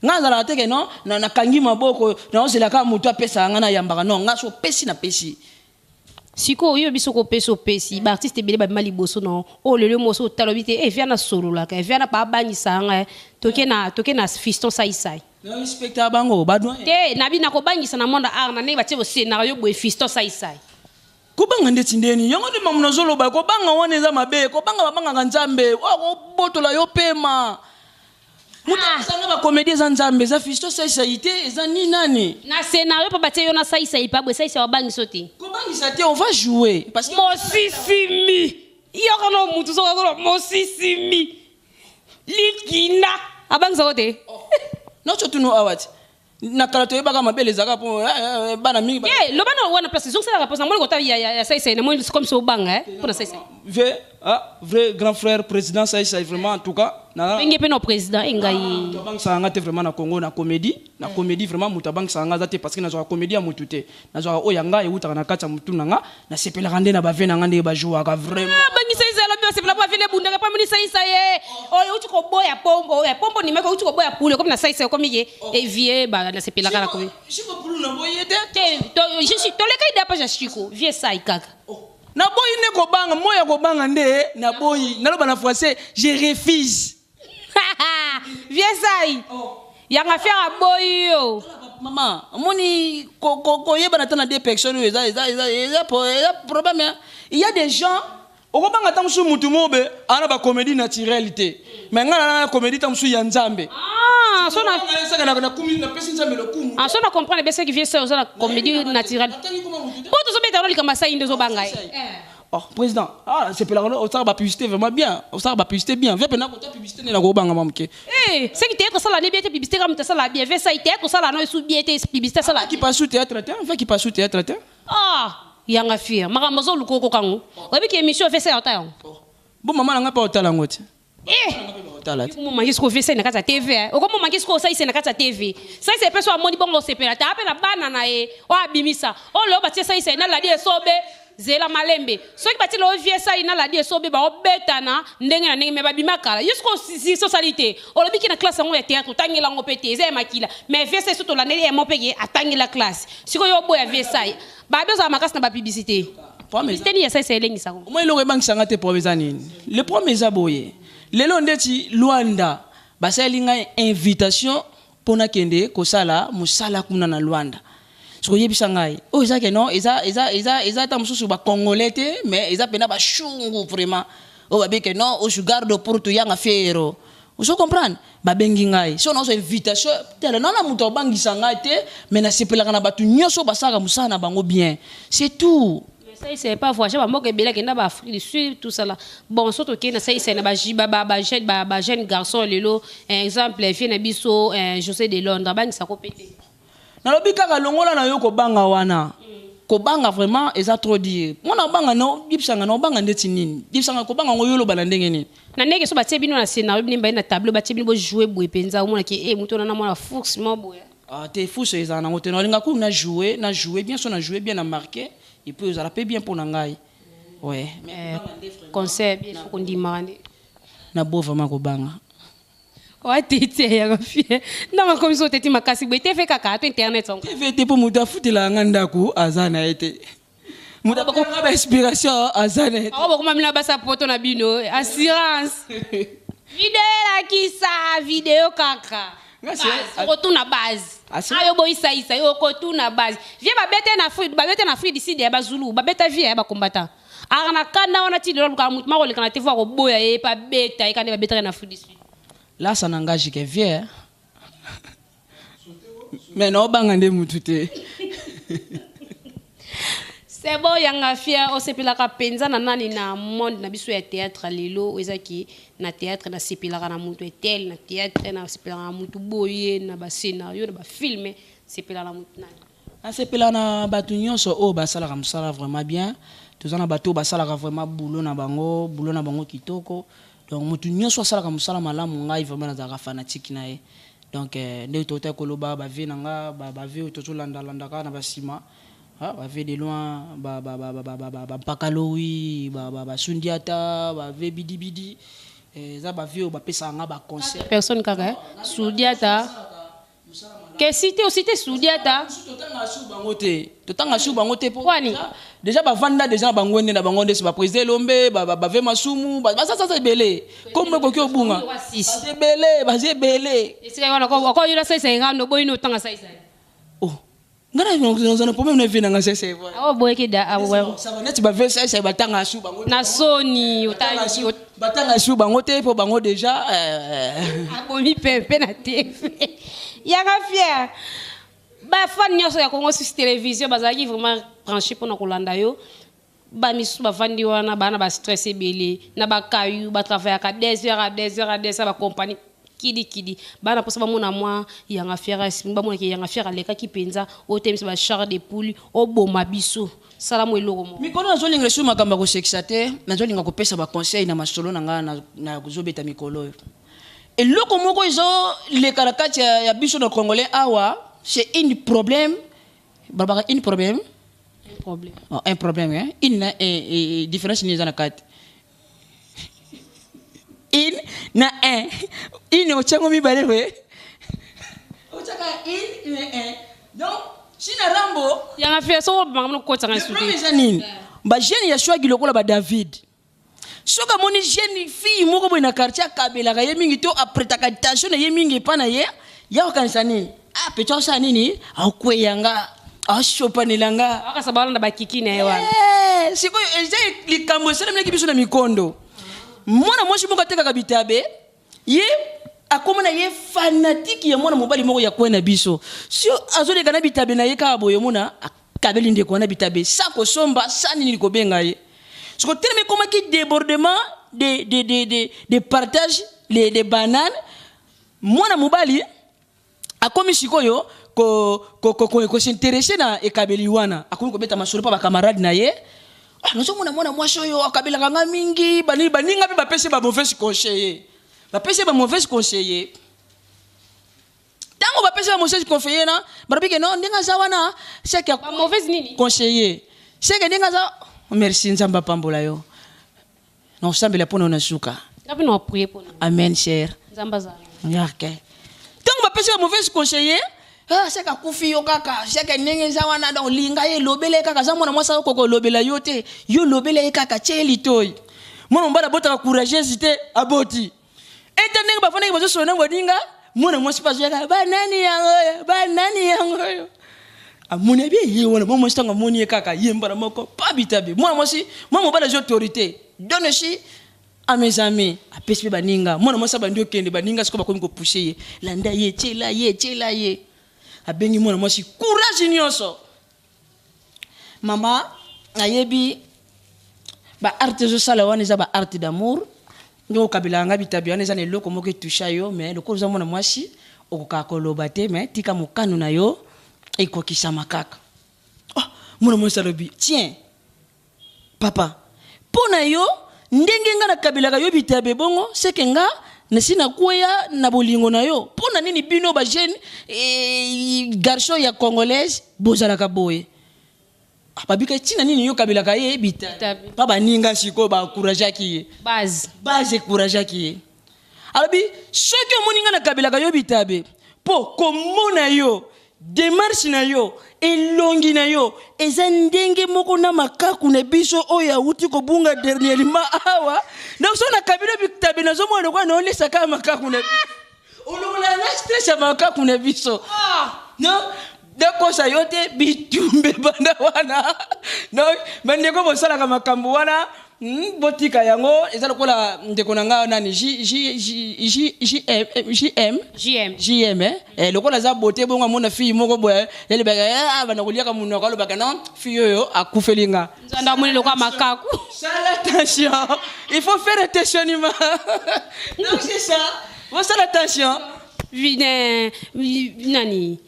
Nga azalaka te ke non, nakangi maboko, naozelaka moto apesaka nga, nayambaka. Non, nga so opesi, napesi. Sikoyo oyo biso kopesa, opesi baartiste ebele babima liboso na oyo lelo moso otala obi te, evia nasololaka, evia na baabangisa nga. Toke na Fiston Saisai. Na respecta bango, badoyen. Te, nabi nakobangisa na monde art na ndenge batie boscénario boye, Fiston Saisai. Kobanga ndeti ndeni? Yango nde mamu nazoloba, kobanga wana eza mabe. Kobanga, babangaka Nzambe oyo akobotola yo pema. Moto apesanga bacomédie eza Nzambe, eza Fisto Saisai te, eza ni nani. Na scénario mpo batie yo na Saisai pa boye, Saisai wabangiso te. Kobangisa te, on va jouer parce que Mosisimi yoka na mutu soki azoloba mosisimi likinda, abangisako te. Nyonso tunu awa ti na kala, toyebaka mabele ezalaka mpo bana mingi Te, loba na wana place ezongisalaka place, namoni kota ya Saisai, namoni comme so obanga mpo na Saisai. Vrai, ah, vrai grand frère, président Saisai, vraiment, en tout cas na Ndenge mpe na président engai. Moto abangisaka nga te vraiment na Congo, na comédie vraiment, moto abangisaka nga aza te, parce que nazwaka comédie ya motu te, nazwaka oyo ya nga eutaka na kati ya motu na nga. Nasepelaka nde na bave na nga ndenge bajouaka vraiment. Abangisa ezala lobi basepela po avele ebundaka po amoni Saisa ye oyo outi koboya Pombo, oyo Pombo ndimaki, outi koboya pule komi na Saisa, okomi ye evie nasepelaka na komi. Shiko pulu na boye te. Te, toleka ide page ya Shiko vie sai kaka. Naboyi nde kobanga, moya kobanga nde naboyi. Naloba na français, je refuse. Vieux Sai. Yanga Fier aboyi yo. Mama, omoni koyebana ata na deux personnes oyo eza eza eza eza eza problème, hein. Il y a des gens okobanga ata mosusu mutu mobe ana ba comédie naturelle te, mais ngai na na comédie ta mosusu ya Nzambe. Ah, so na esaka na kumi, napesi Nzambe lokumu. Ah, so na comprendre bien ce qui vient, ça oza na comédie naturelle. Natangi koma mutu te. Po tozobeta yango likambo asai nde ozobanga ye. Oh, président, ah, c'est là, osala ba publicité vraiment bien. Osala ba publicité bien. Viens maintenant kota publicité na kobanga mamuke. Eh, ce qui théâtre osala ne bien te, publicité kaka moto asala bien. Vieux Sai, théâtre osala no esu bien te, publicité asala. Qui passe sous théâtre te, fait qui passe sous théâtre te. Ah, Yanga Fier, makambo ozoluka okokango. Oyebi ke émission Vieux Sai ota yango. Bon, maman nanga pa otala ngo te. Eh! Otala te. Okomomangi sikoyo Vieux Sai na kati ya TV, eh. Okomomangi sikoyo osalise na kati ya TV. Saise mpe so amoni bongo osepela te, ape na bana na ye oyo abimisa. Oyo lelo batie Saise naladi esobe, zela malembe. Soki batie lelo Vieux Sai naladi esobe, baobetana ndenge na ndenge, me babima kala. Yo sikoyo si osali te. Olobi ke na classe yango ya théâtre otangela yango mpe te, eza ya makila. Mais Vieux Sai so tolandeli ye mo mpe ke atangela classe. Sikoyo oboya Vieux Sai. Babe ozala makasi na bapublicité. Problème Publicité nini ya Saise elengisako? Omoni eloko ebangisanga te, problème eza nini? Le problème eza boye: lelo ndeti Lwanda, basaleli ngai invitation mpo nakende kosala mosala kuna na Lwanda. Soki oyebisa ngai oyo eza ke non, eza ata mosusu bacongolais te, mais eza mpena bashungu vraiment oyo babi ke non, osugardo pour tuyanga fiero, ozo comprendre. Babengi ngai so nazwa invitation tele nana, moto abangisa ngai te, mais nasepelaka na bato nyonso basalaka mosala na bango bien, c'est tout. Ça c'est pas voyage bamboka ebele, akenda baAfrique du Sud, tout ça là. Bon, so tokei na Saise na bajeune garçon lelo, exemple vieux na biso José de Londres, abangisako mpe te. Nalobi kaka longola na yo kobanga wana. Kobanga vraiment eza trop dire. Mwana obanga na yebisanga na obanga ndeti nini? Yebisanga kobanga ngo yo oloba na ndenge nini? Na ndenge so batie bino na scénario, bino baye na tableau, batie bino bojoue boye mpenza, omonaki e moto wana na mwana forcément boye. Ah, te, fuso ezala nango te. Nalinga ku na jouer bien, so na jouer bien, na marqué, et puis ozala mpe bien mpo na ngai, ouais. Mais conseil bien, faut kondimaka nde. Na bo vraiment kobanga. Watete Yanga Fier, ndanga komi so oteti makasi boye, TV kaka to internet yango? TV te, mpo moto afutelaka nga ndako aza na ye te, moto abakonga bainspiration aza na ye te. Ako bokomamila basa poto na bino assurance video elakisa video kaka. Nga Base, okotuna base. Ah, ayo boyisaisa yo okotuna base. Vieux babete na Afrique, babete na Afrique du Sud ya bazulu, babeta vieux ya bakombata aka na kanda wana ti lelo. Alukaka motu makoleka na te fo akoboya ye pe abeta ye kande babetaka na Afrique du Sud. Là, ça n'engage que vieux, mais naobanga nde mutu te. C'est bon. Yanga Fier, osepelaka mpenza na nani na monde na biso ya théâtre lelo? Oyo ezaki na théâtre, nasepelaka na motu etel na théâtre, nasepelaka na motu boye na bascénario, na bafilm, sepelaka na motu nani? Nasepela na bato nyonso oyo basalaka mosala vraiment bien. Toza na bato oyo basalaka vraiment boulot na bango, boulot na bango kitoko. Donc motu nyonso asalaka mosala malamu, ngai vraiment nazalaka fanatique na ye. Donc ndenge totaki koloba, bavieux na nga, bavieux oyo tozolandalandaka na basima, bavieux de loin, bampakalowi, basundiata, bavieux bidibidi, eza bavieux oyo bapesaka nga baconseil. Personne kaka, eh? Sudiata ke cité osite Sudiata. Totanga su bango te, totanga su bango te po Kwani? Déjà bavanda déjà na bango nde na bango nde so baprésident Elombe, bave Masumu, basasasa ebele kombo ekoki obunga. Six. Baza ebele, baza ebele. Esika wana okoyola saisa engando boyini otanga saisa. Oh, nga naza na problème na vieux na nga sese. Awa boyeki da awa. Neti bave sese, batanga su bango te. Na soni otangi. Batanga su bango te mpo bango déjà abomi pempe na TV. Yanga Fier, bafan nyonso ya Congo Suisse Télévision bazalaki vraiment branché mpona kolanda yo. Bamisusu bavandi wana, baa na bastress ebele na bakayu, batravaillaka des heures à des heures à des heures, bacompagnie kidikidi, bana mposa bamona mwa Yanga Fier, bamonaki Yanga Fier alekaki mpenza otemisa bachair de poule, oboma biso, sala mo eloko moko. Mikolo nazolinga lisusu makambo ya kosekisa te, nazolinga kopesa baconseil na masolo na ngai na kozobeta mikolo oyo. Eloko moko ezoleka na kati ya biso na congolais awa, c'est une problème, balobaka une problème. Problème. Oh, un problème, hein? Une na différence nini eza na kati une na un? Une otiango mibale boye, otiaka une na un. Donc si na Rambo Yanga Fier, soko makambo nokotanga Le esu problème te. eza nini? Bajeune ya swagi lokola baDavid, soki amoni jeune fille moko boye na quartier, akabelaka ye mingi to apretaka attention na ye mingi epa na ye, ya kokanisa nini? Ah, petit osala nini? Akweya nga, asopanela nga. Akasa balanda bakiki na ye wana. Eh, sikoyo eza likambo esalemelaki biso na mikondo. Mwana mwasi moko atekaka bitabe, ye akóma na ye fanatique ya mwana mobali moko ya kwe na biso. So azoleka na bitabe na ye kaka boye, omona akabeli ndeko wana bitabe sa kosomba sa nini, kobenga ye. Siko telema ekomaki débordement de partage les bananes. Mwana mobali akomi sikoyo kos'intéresser na ekabeli wana, akomi kobeta masolo mpa bacamarade na ye: "Ah, nazomona mwana mwasi oyo akabelaka nga mingi." Banini, baninga mpe bapesi bamauvais conseiller, bapesi bamauvais conseiller. Ntango bapesi bamauvais conseiller na balobi ke non, ndenge aza wana seke Bamauvaise nini? Conseiller. Seke ndenge aza, merci, Nzambe apambola yo, na osambela mpona na suka. Nga mpe na aprier mpona. Amen, cher. Nzambe azala. Ok, ntango bapesi ba mauvaise conseiller, ah, seke akufi yo kaka, seke ndenge eza wana, donc linga ye, elobela ye kaka. Aza mwana mwasi, akoka olobela yo te, yo lobela ye kaka, tie ye litoi. Mwana mobali abotaka courageuse te, aboti ete ndenge bafandaki bazosola na baninga, mwana mwasi mpe azoyaka: "Banani yango oyo? Banani yango oyo?" Amoni abi ye wana mwana mwasi. Ntango amoni ye kaka, ye mbala moko pa bitabe. Mwana mwasi, mwana mobali azwi autorité: "Donne aussi à mes amis." Apesi mpe baninga. Mwana mwasi abandi okende, baninga sikoyo bakomi kopousser ye: "Landa ye, tiela ye, tiela ye." Abengi mwana mwasi, courage nyonso: "Mama, nayebi baarte ezosala wana, eza baarte d'amour. Ndenge okabelaka nga bitabi wana, eza na eloko moko etoucha yo. Mais lokola oza mwana mwasi, okokaka koloba te, mais tika mokano na yo ekokisama kaka." Oh, mwana mwasi alobi: "Tiens papa, mpo na yo ndenge nga nakabelaka yo bitabe bongo, seke nga nasi nakweya na bolingo na yo. Mpo na nini bino bajeune garçon ya congolaise bozalaka boye?" Ah, babika ntina nini yo kabelaka ye bitabe? Bitabe. Mpa baninga sikoyo baencourageaki ye. Base. Base encourageaki ye. Alobi: "Soki omoni nga nakabelaka yo bitabe, mpo komona yo, démarche na yo, elongi na yo eza ndenge moko na makaku na biso oyo awuti kobunga dernièrement awa. Donc so nakabeli yo bitabe, nazomona lokola naolesaka ya makaku na biso, olongola na stress ya makaku na biso. Non, nakosa yo te, bitumbe banda wana." Donc bandeko bosalaka makambo wana, botika yango. Eza lokola ndeko na nga nani, J J J J J M J M. JM. JM, eh? Eh, lokola aza bote bongo, amona fille moko boye, yalobaka: "Ah," banda koliaka monoko, alobaka: "Non, fille oyo akufeli nga." Nzanda amoni lokola makaku. Sala attention, il faut faire attention. Donc c'est ça, bosala attention. Nani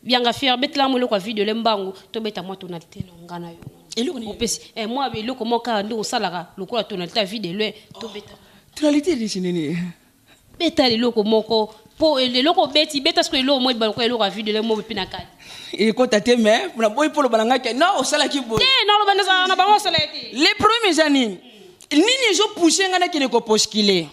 bianga fier, betela mo eloko ya video le mbangu, tobeta mwa tonalité na nga na yo. Eloko nini? Opesi mwa eloko moko kaka nde osalaka lokola tonalité ya video le, tobeta. Tonalité elisi nini? Beta eloko moko, mpo eloko obeti, beta siko eloko moko lokola eloko ya video le moko mpe na kati. Ekota te, mais na boyi mpo loba na ngai ke non, osalaki boye. Te, naloba ndezala na bango, osala ye te. Le problème eza nini? Nini ezopousse ngai nakende kopostuler?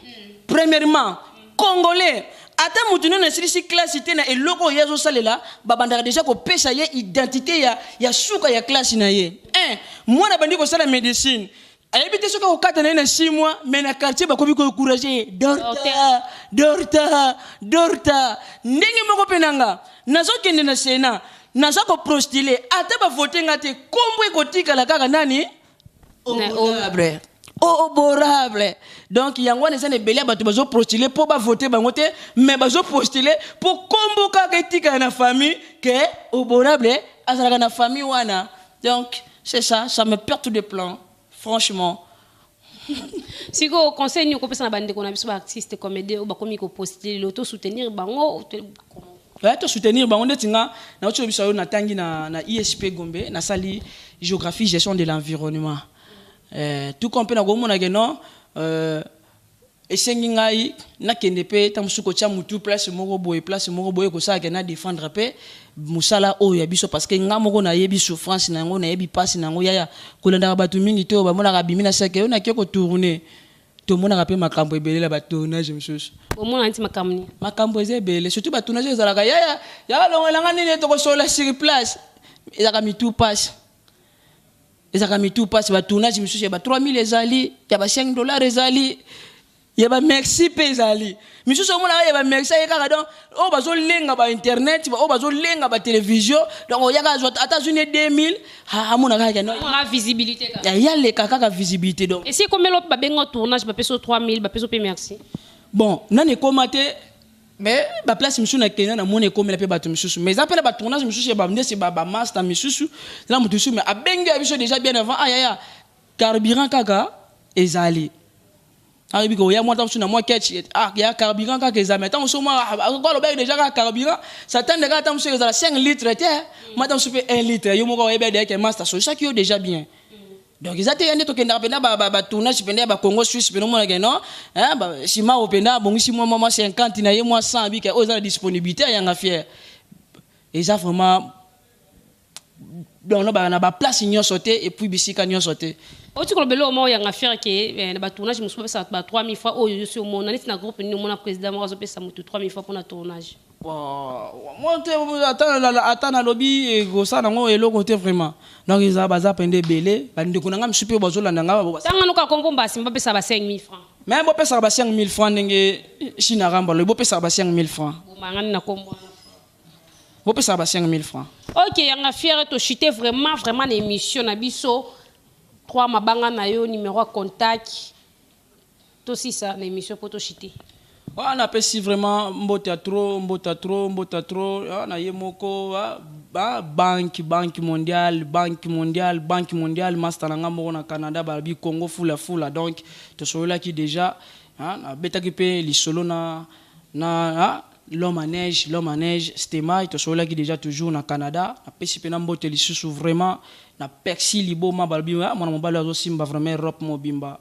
Premièrement, congolais, ata motu nini asilisi classe te, na eloko oyo ye azosalela, babandaka déjà kopesa ye identité ya suka ya classe na ye. Un mwana bandi kosala médecine, ayebi te soki akokata na ye na 6 mois, mais na quartier bakomi koencourager ye: "Dorta, dorta, dorta." Ndenge moko mpe na nga, nazokende na Sénat, naza kopostuler, ata bavote nga te, kombo ekotikala kaka nani? Honorable, honorable. Donc yango wana eza na ebele ya bato bazopostuler mpo bavote bango te, mais bazopostuler mpo kombo kaka etikala na famille, ke honorable azalaka na famille wana. Donc c'est ça, ça me perd de plan, franchement. Sikoyo conseil nini okopesa na bandeko na biso baartiste comédien oyo bakomi kopostuler lelo? Tosoutenir bango? Ouais, tosoutenir bango. Ndeti nga nauti koyebisa yo, natangi na ISP Gombe, nasali géographie gestion de l'environnement. Tout comme mpe nakomona ke non, esengi ngai nakende mpe ntango mosusu kotia mutu place moko boye, place moko boye, kosalaka na défendre mpe mosala oyo ya biso, parce que nga moko nayebi souffrance na yango, nayebi mpasi na yango. Yaya, kolandaka bato mingi te oyo bamonaka bimi na seke oyo nake kotourner. Tomonaka mpe makambo ebele na batournage mosusu. Omona neti makambo nini? Makambo eza ebele, surtout batournage ezalaka: "Yaya, yaka, longolanga nini, tokosola sur place." Ezalaka mitu pasi. Ezalaka mitu mpasi. Batournage misusu ya ba 3000 ezali, ya ba 5 $ ezali, ya bamerci mpe ezali misusu. Omonaka ya bamerci aye kaka, donc oyo bazolenga bainternet, oyo bazolenga batelevizio. Donc oyaka azwa ata azwi ne 2000, amona kaka. Amonaka visibilité kaka. Yaleka kaka visibilité, donc. Esi ekomeli mpe babenga tournage, bapesa yo 3000, bapesa yo mpe merci? Bon, nani ekóma te, mais baplace misusu nakenda, namoni ekomela mpe bato misusu. Mais eza mpe na batournage misusu ya bandesi, bamaster misusu na moto misusu, mais abengi ya biso déjà bien avant: ayaya, carburant kaka ezali. Ayebi koya mwa ntango mosusu na mwa ketch, ah, ya carburant kaka eza. Mais ntango mosusu mwa alobaki déjà kaka carburant, satande kaka ntango mosusu ezala 5 litre te, mwa ntango mosusu mpe 1 litre. Yo moko oyebi adeyake master solisaki yo déjà bien. Donc eza te ya nde tokendaka mpenza batournage mpenza ya bacongo suisse mpenza, omonake non, nsima oyo mpenza abongisi mwa 50 na ye, mwa 100, abika oyo eza na disponibilité. Ayanga fier eza vraiment, donc na baplace nyonso te et puis bisika nyonso te. Oti kolobela oyo moko yanga fier ke na batournage mosusu bapesa ba 3000 fois. Oyo yo si omona neti na groupe nini omona président moko azopesa motu 3000 fois mpona tournage? Mo te, ata nalobi ekosala nango eloko te vraiment. Donc eza baza mpenza ebele, bandeko na nga mosusu mpe bazolanda nga. Tanga noka kombo mbasi bapesa ba 5000 francs. Mais bopesaka ba 5000 francs ndenge China Ramba alobi, bopesaka ba 5000 francs. Bomangani na kombo wana. Bopesaka ba 5000 francs. Ok, yanga fier, tochite vraiment vraiment na émission na biso. Trois mabanga na yo, numéro ya contact, tosisa na émission mpo tochite. Wana napesi vraiment mbote ya trop, mbote ya trop, mbote ya trop na ye moko, Banque mondiale, Banque mondiale, Banque mondiale, master na nga moko na Canada, balobi Congo fula fula. Donc tosololaki déjà, nabetaki mpe lisolo na l'homme à neige, l'homme à neige Stemai, tosololaki déjà toujours na Canada. Napesi mpe na mbote lisusu vraiment na Persi Liboma, balobi mwana mobali azosimba vraiment Europe mobimba,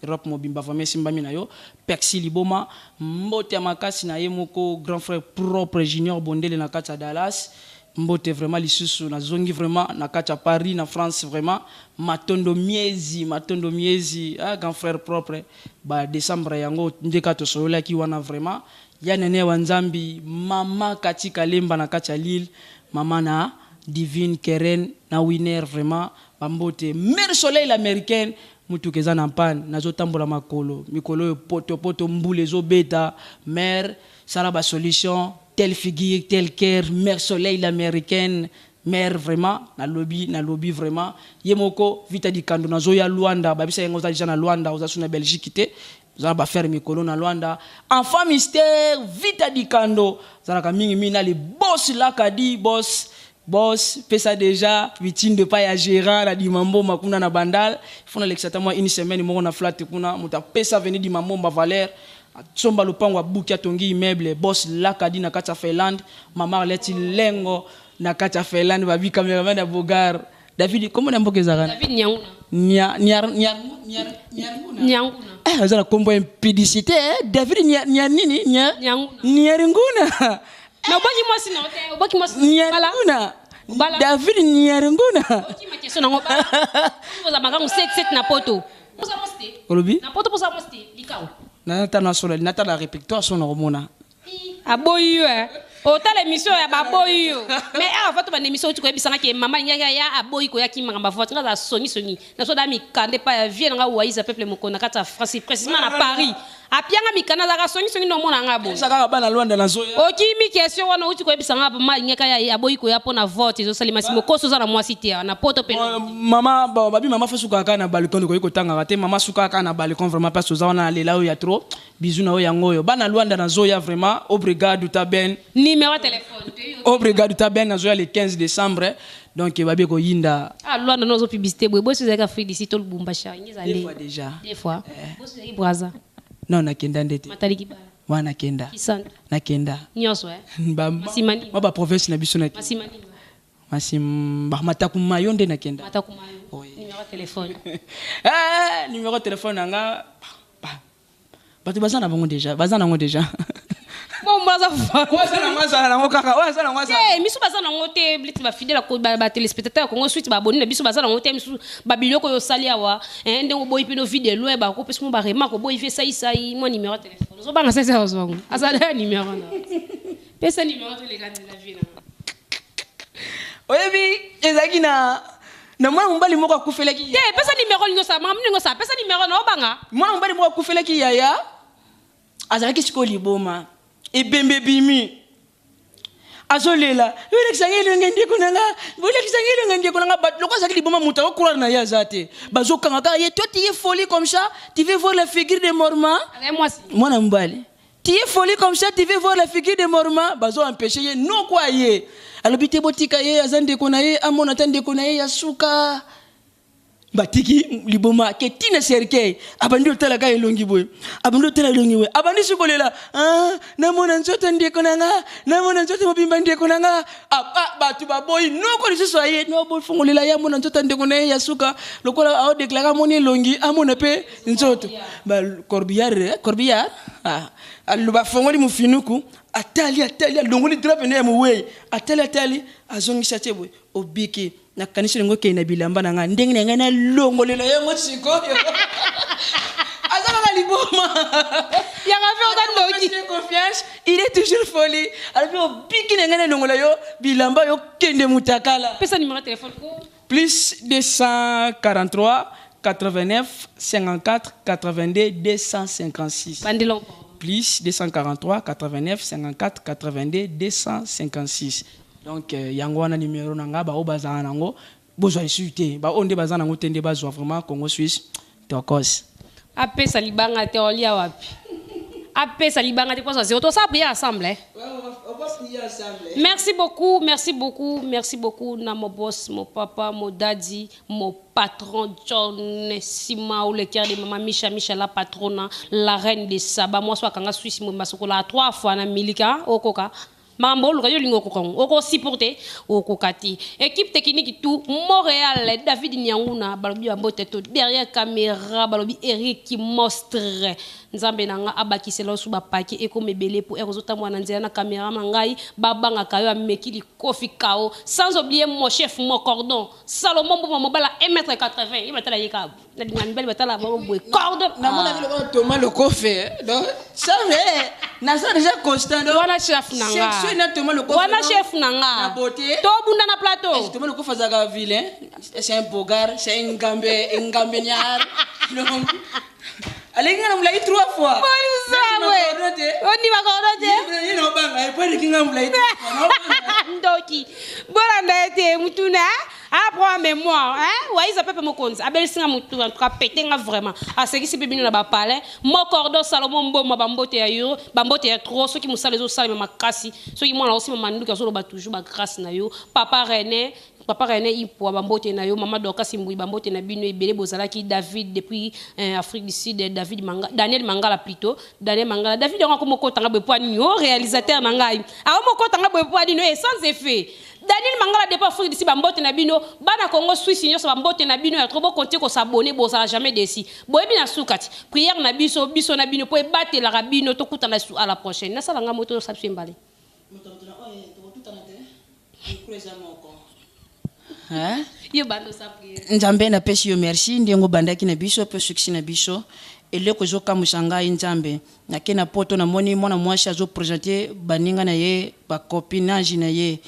Europe mobimba vraiment esimbami na yo, Persi Liboma. Mbote ya makasi na ye moko grand frère propre Junior Bondele na kati ya Dallas. Mbote vraiment lisusu nazongi vraiment na kati ya Paris, na France, vraiment matondo miezi, matondo miezi, grand frère propre. Ba décembre yango nde kaka tosololaki wana vraiment. Ya nene wa Nzambi, mama Kati Kalemba na kati ya Lille, mama na Divine Keren na Winner, vraiment bambote. Mère Soleil l'américaine, mutuka eza na panne, nazotambola makolo mikolo oyo, potopoto, mbula ezobeta. Mare, sala basolution, telle figure, tel cœur, mère Soleil l'américaine, mare vraiment nalobi, nalobi vraiment ye moko Vita Dikando. Nazoya Lwanda, babisa yango oza déjà na Lwanda, oza so na Belgique te, oza na bafere mikolo na Lwanda. Enfant mystère Vita Dikando azalaka mingimingi na le boss Lakadi, boss, boss pesa déjà mitindo epai ya gérant na Dimambomba kuna na Bandal. Fo nalekisa ata mwa une semaine moko na flat kuna. Moto apesa aveni Dimambomba valeur, asomba lopango, abuki, atongi immeuble. Boss Lakadi na kati ya Finlande, mama Arleti Lengo na kati ya Finlande, babi cameraman ya Bogar David, kombo na mboka ezalaka? David Nyanguna. Nyarnguna. Nyanguna. Eh, aza na kombo ya impudicité, eh? David Nya nini, Nya Nyanguna. Nyarnguna. Mais obwaki mwasi na yo te, obwaki mwasi. Bala. Nyarnguna. Bala. David Nyarnguna. Okima question nango, bala. Oza makangu 7 7 na poto. Poza mwasi te. Olobi? Na poto poza mwasi te, likao. Nata na sola, nata na répertoire so na komona. Aboyi yo, eh. Otala émission ya baboyi yo, mais awa fa to banda émission oti koyebisanga ke mama alingaki aya, aboyi koyaki makambo avoiture. Nga aza songisongi na so da mikanda epai ya vie nanga Waiza peuple moko na kati ya France, précisément na Paris, apianga mikanda. Azalaka songisongi na omona nga boye. Eza kaka bana Lwanda, nazoya. Okimi question wana. Outi koyebisanga mama alingaki aya, aboyi koya mpo na vote ezosalema nsima. Okosi, oza na mwasi te awa na poto mpe. Mama, bon, babi mama fo sukaka kaka na balcon, okoki kotangaka te. Mama sukaka kaka na balcon vraiment, place oza wana, alela oyo ya trop bizu na oyo yango oyo. Bana Lwanda, nazoya vraiment, obrigado ta ben. Numéro ya telefone te. Obrigado ta ben, nazoya le 15 décembre, donc babi ekoyinda. Ah, Lwanda no ozo publicité boye. Bosi ozalaki Afrique d'ici to Lubumbashi, ngi ezali? Deux fois déjà. Deux fois. Bosi ozalaki Braza? Non, nakenda nde te. Matali Kibala? Wana nakenda. Kisanta? Nakenda. Nyonso, eh? Masima nini? Mwa baprovince na biso na. Masima nini? Masimba, Matakuma yo nde nakenda. Matakumayo. Oui. Numéro ya telefone? Eh, numéro ya telefone na nga, bato baza na bango déjà, baza nango déjà. Bon, baza. Oyo aza nango, azala nango kaka. Oyo aza nango, azala. Te, misu baza nango te. Bliti bafidèle, batelespectateur ya Congo Suite, baabonnés na biso baza nango te. Misu babiloko oyo osali awa, ndenge oboyi mpe no vide loin, bakopesa mo baremarque, oboyi vie esaisai. Mwa numéro ya telefone, ozobanga sese, ozwango azala ya numéro na pesa numéro toleka na vie na. Oyebi, ezalaki na Na mwana mobali moko akufelaki. Te, pesa numéro, olingi osala makambo ndenge osala, pesa numéro na obanga. Mwana mobali moko akufelaki yaya, azalaki sikoyo liboma, ebembe ebimi, azolela: "Bolakisanga elongi ndeko na nga, bolakisanga elongi ndeko na nga." Bato, loko azalaki liboma, moto akocroire na ye aza te, bazokanga kaka ye. "Toi, tu es folie comme ça, tu veux voir la figure de morma?" Azali mwasi. Mwana mobali: "Tu es folie comme ça, tu veux voir la figure de morma?" Bazo empêche ye, nokwa ye alobi te, botika ye, aza ndeko na ye, amona ata ndeko na ye ya suka. Batiki liboma ke ntina cercueil, abandi otalaka elongi boye, abandi otala elongi boye, abandi sikolela: "Ah, namona nzoto ndeko na nga, namona nzoto mobimba ndeko na nga." Ah, ah, bato baboyi, noko lisusu aye no bofongolela ye, amona nzoto ndeko na ye ya suka. Lokola aodéclarer amoni elongi, amona mpe nzoto. Corbillard, eh, corbillard. Ah, bafongoli mofinuku, atali, atali, alongoli drap pene ya mowei, atali, atali, azongisa te boye: "Obiki, nakanisi olingi okende na bilamba na ngai, ndenge na ngai nalongolela yango sikoyo." Aza kaka liboma. Yanga mpe oza ndoki. Confiance, il est toujours folie. Alobi: "Obiki, na ngai nalongola yo bilamba, yo kende mutakala." Pesa numéro ya téléphone ko. Plus 243 89 54 82 256. Bandelo. Plus 243 89 54 82 256. Donc yango wana numéro na nga. Bao bazala nango, bozwa lisusu te. Baoyo nde baza nango te nde bazwa. Vraiment, Congo Suisse tokos. Apesa libanga te, olia wapi? Apesa libanga te, poso zéro, tosala prière ensemble, eh? Merci beaucoup, merci beaucoup, merci beaucoup na mon boss, mon papa, mon daddy, mon patron John Sima, le cœur de maman Micha Micha, la patrona, la reine de Saba. Moi so akanga Suisse mo masokola trois fois na milika okoka makambo oluka yo olingi okoka ngo okosupporte okoka te. Équipe technique tout Montréal, David Nianguna, balobi bambote to derrière caméra, balobi Eric Mostre. Nzambe na nga abakisela osu bapaki ekoma ebele po ere ozotambola na nzela na caméra na ngai, babangaka yo, ameki likofi kao. Sans oublier mon chef, mon cordon, Salomon Mboma, mobala 1 mètre 80, ye batala ye kaka nalinga mibali batala bango boye, cordon. Namonaki lokola Thomas Lokofe, donc ça mais naza déjà constant, donc Wana chef na nga. Section na Thomas Lokofe. Wana chef na nga. Na beauté. Tobunda na plateau. Thomas Lokofe azalaka vilain, c'est un beau gars, c'est un ngambe, un ngambe niar, donc aleki nga na molai trois fois. Ondima cordon te. Ye na obanga epo eleki nga molai trois fois, naobanga. Ndoki, bolanda ye te, mutuna apres mémoire wayiza pepe mokonzi abelisinga mutu, en tout cas pete nga vraiment asekisi mpe bino na bapalin. Mo cordon Salomo Mboma, bambote ya yo, bambote ya trop. Soki mosala ezosalema makasi, soki mwana osima manduki azoloba toujours bagrâce na yo. Papa René, papa René Ipwa, bambote na yo. Mama Dorcas Mbui, bambote na bino ebele bozalaki. David depuis Afrique du Sud, David Manga, Daniel Mangala plutôt, Daniel Mangala. David yango akomokotanga boye po anini o réalisateur na ngai akomokotanga boye po anini e sans effet. Daniel Mangala depuis Afrique du Sud, bambote na bino. Bana Congo Suisse nyonso, bambote na bino ya trop. Bokontie kos'abonner, bozala jamais déçus. Boyebi na suka ti prière na biso, biso na bino, mpo ebatelaka bino. Tokutana su à la prochaine. Nasala nga moto osala biso embale. Tokotutana te, mikro eza moko. Hein? Yo bando osa prière. Nzambe, napesi yo merci ndenge obandaki na biso mpe suksi na biso. Eloko ezokamwisa ngai, Nzambe, nake na poto, namoni mwana mwasi azoprésente baninga na ye, bacopinage na ye.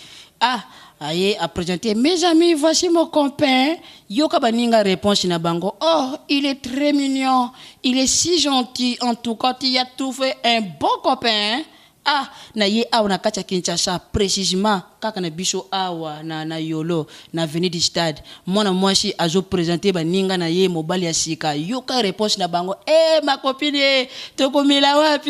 Ah, aye aprésente: "Mes amis, voici mon copain." Yoka baninga réponse na bango: "Oh, il est très mignon, il est si gentil, en tout cas tu as trouvé un bon copain." Ah, na ye awa na kati ya Kinshasa, précisément kaka na biso awa na Yolo, na avenue du Stade, mwana mwasi azoprésente baninga na ye mobali ya sika. Yoka réponse na bango: "E ma copine, tokomela wapi?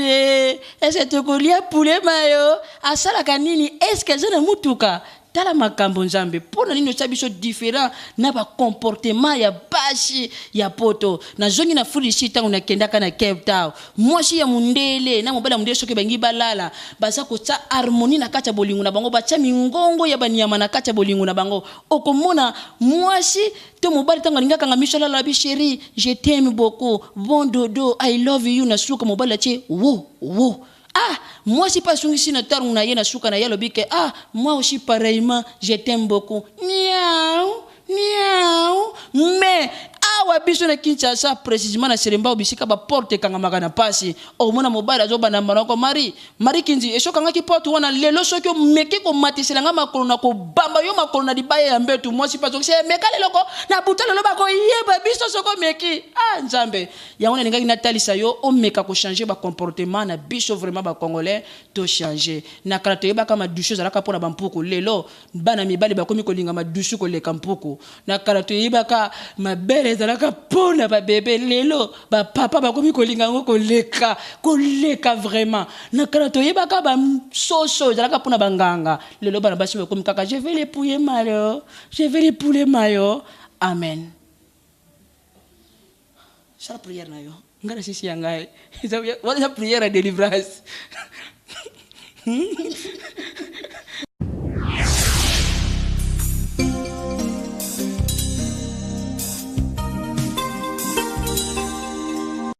Ese tokolia poulet mayo? Asalaka nini? Eske aza na mutuka?" Tala makambo, Nzambe, mpo na nini otya biso différent na bacomportement ya basi ya poto? Nazongi na Fulisi, ntango nakendaka na Cape Town, mwasi ya mondele na mobali ya mondele, soki bangi balala, baza kotya harmonie na kati ya bolingo na bango, batya mingongo ya banyama na kati ya bolingo na bango. Okomona mwasi to mobali, ntango alingi akanga miso alala, bi: "Chéri, je t'aime beaucoup, bon dodo, I love you." Na suka, mobali atie wo wo. Ah, mwasi mpe asungisi na ntango na ye, na suka na ye alobi ke: "Ah, moi aussi pareillement, je t'aime beaucoup, miau miau." Mais awa Awa biso na Kinshasa, précisément na Selembao, bisika baporte ekangamaka na pasi, omona mobali azobanda monoko: "Mari, Mari Kinzi, esokangaki porte wana. Lelo soki omeki komatisela nga makolo, na kobamba yo makolo na libaya ya mbetu." Mwasi mpe azokisi: "Emeka leloko na buta, lelo bakoyeba biso soki omeki." Ah, Nzambe! Yango nalingaki natalisa yo, omeka kochange bacomportement na biso. Vraiment, bacongolais, tochange. Na kala toyebaka madusu ezalaka mpona bampuku. Lelo bana mibali bakomi kolinga madusu koleka mpuku. Na kala toyebaka mabele ezalaka mpona babebe. Lelo bapapa bakomi kolinga yango koleka, koleka vraiment. Na kala toyebaka basoso ezalaka mpona banganga. Lelo bana basi bakomi kaka: "Je vais les pouye mayo, je vais les pouler mayo." Amen. Sala prière na yo. Ngai na sisi ya ngai wana eza prière ya délivrance.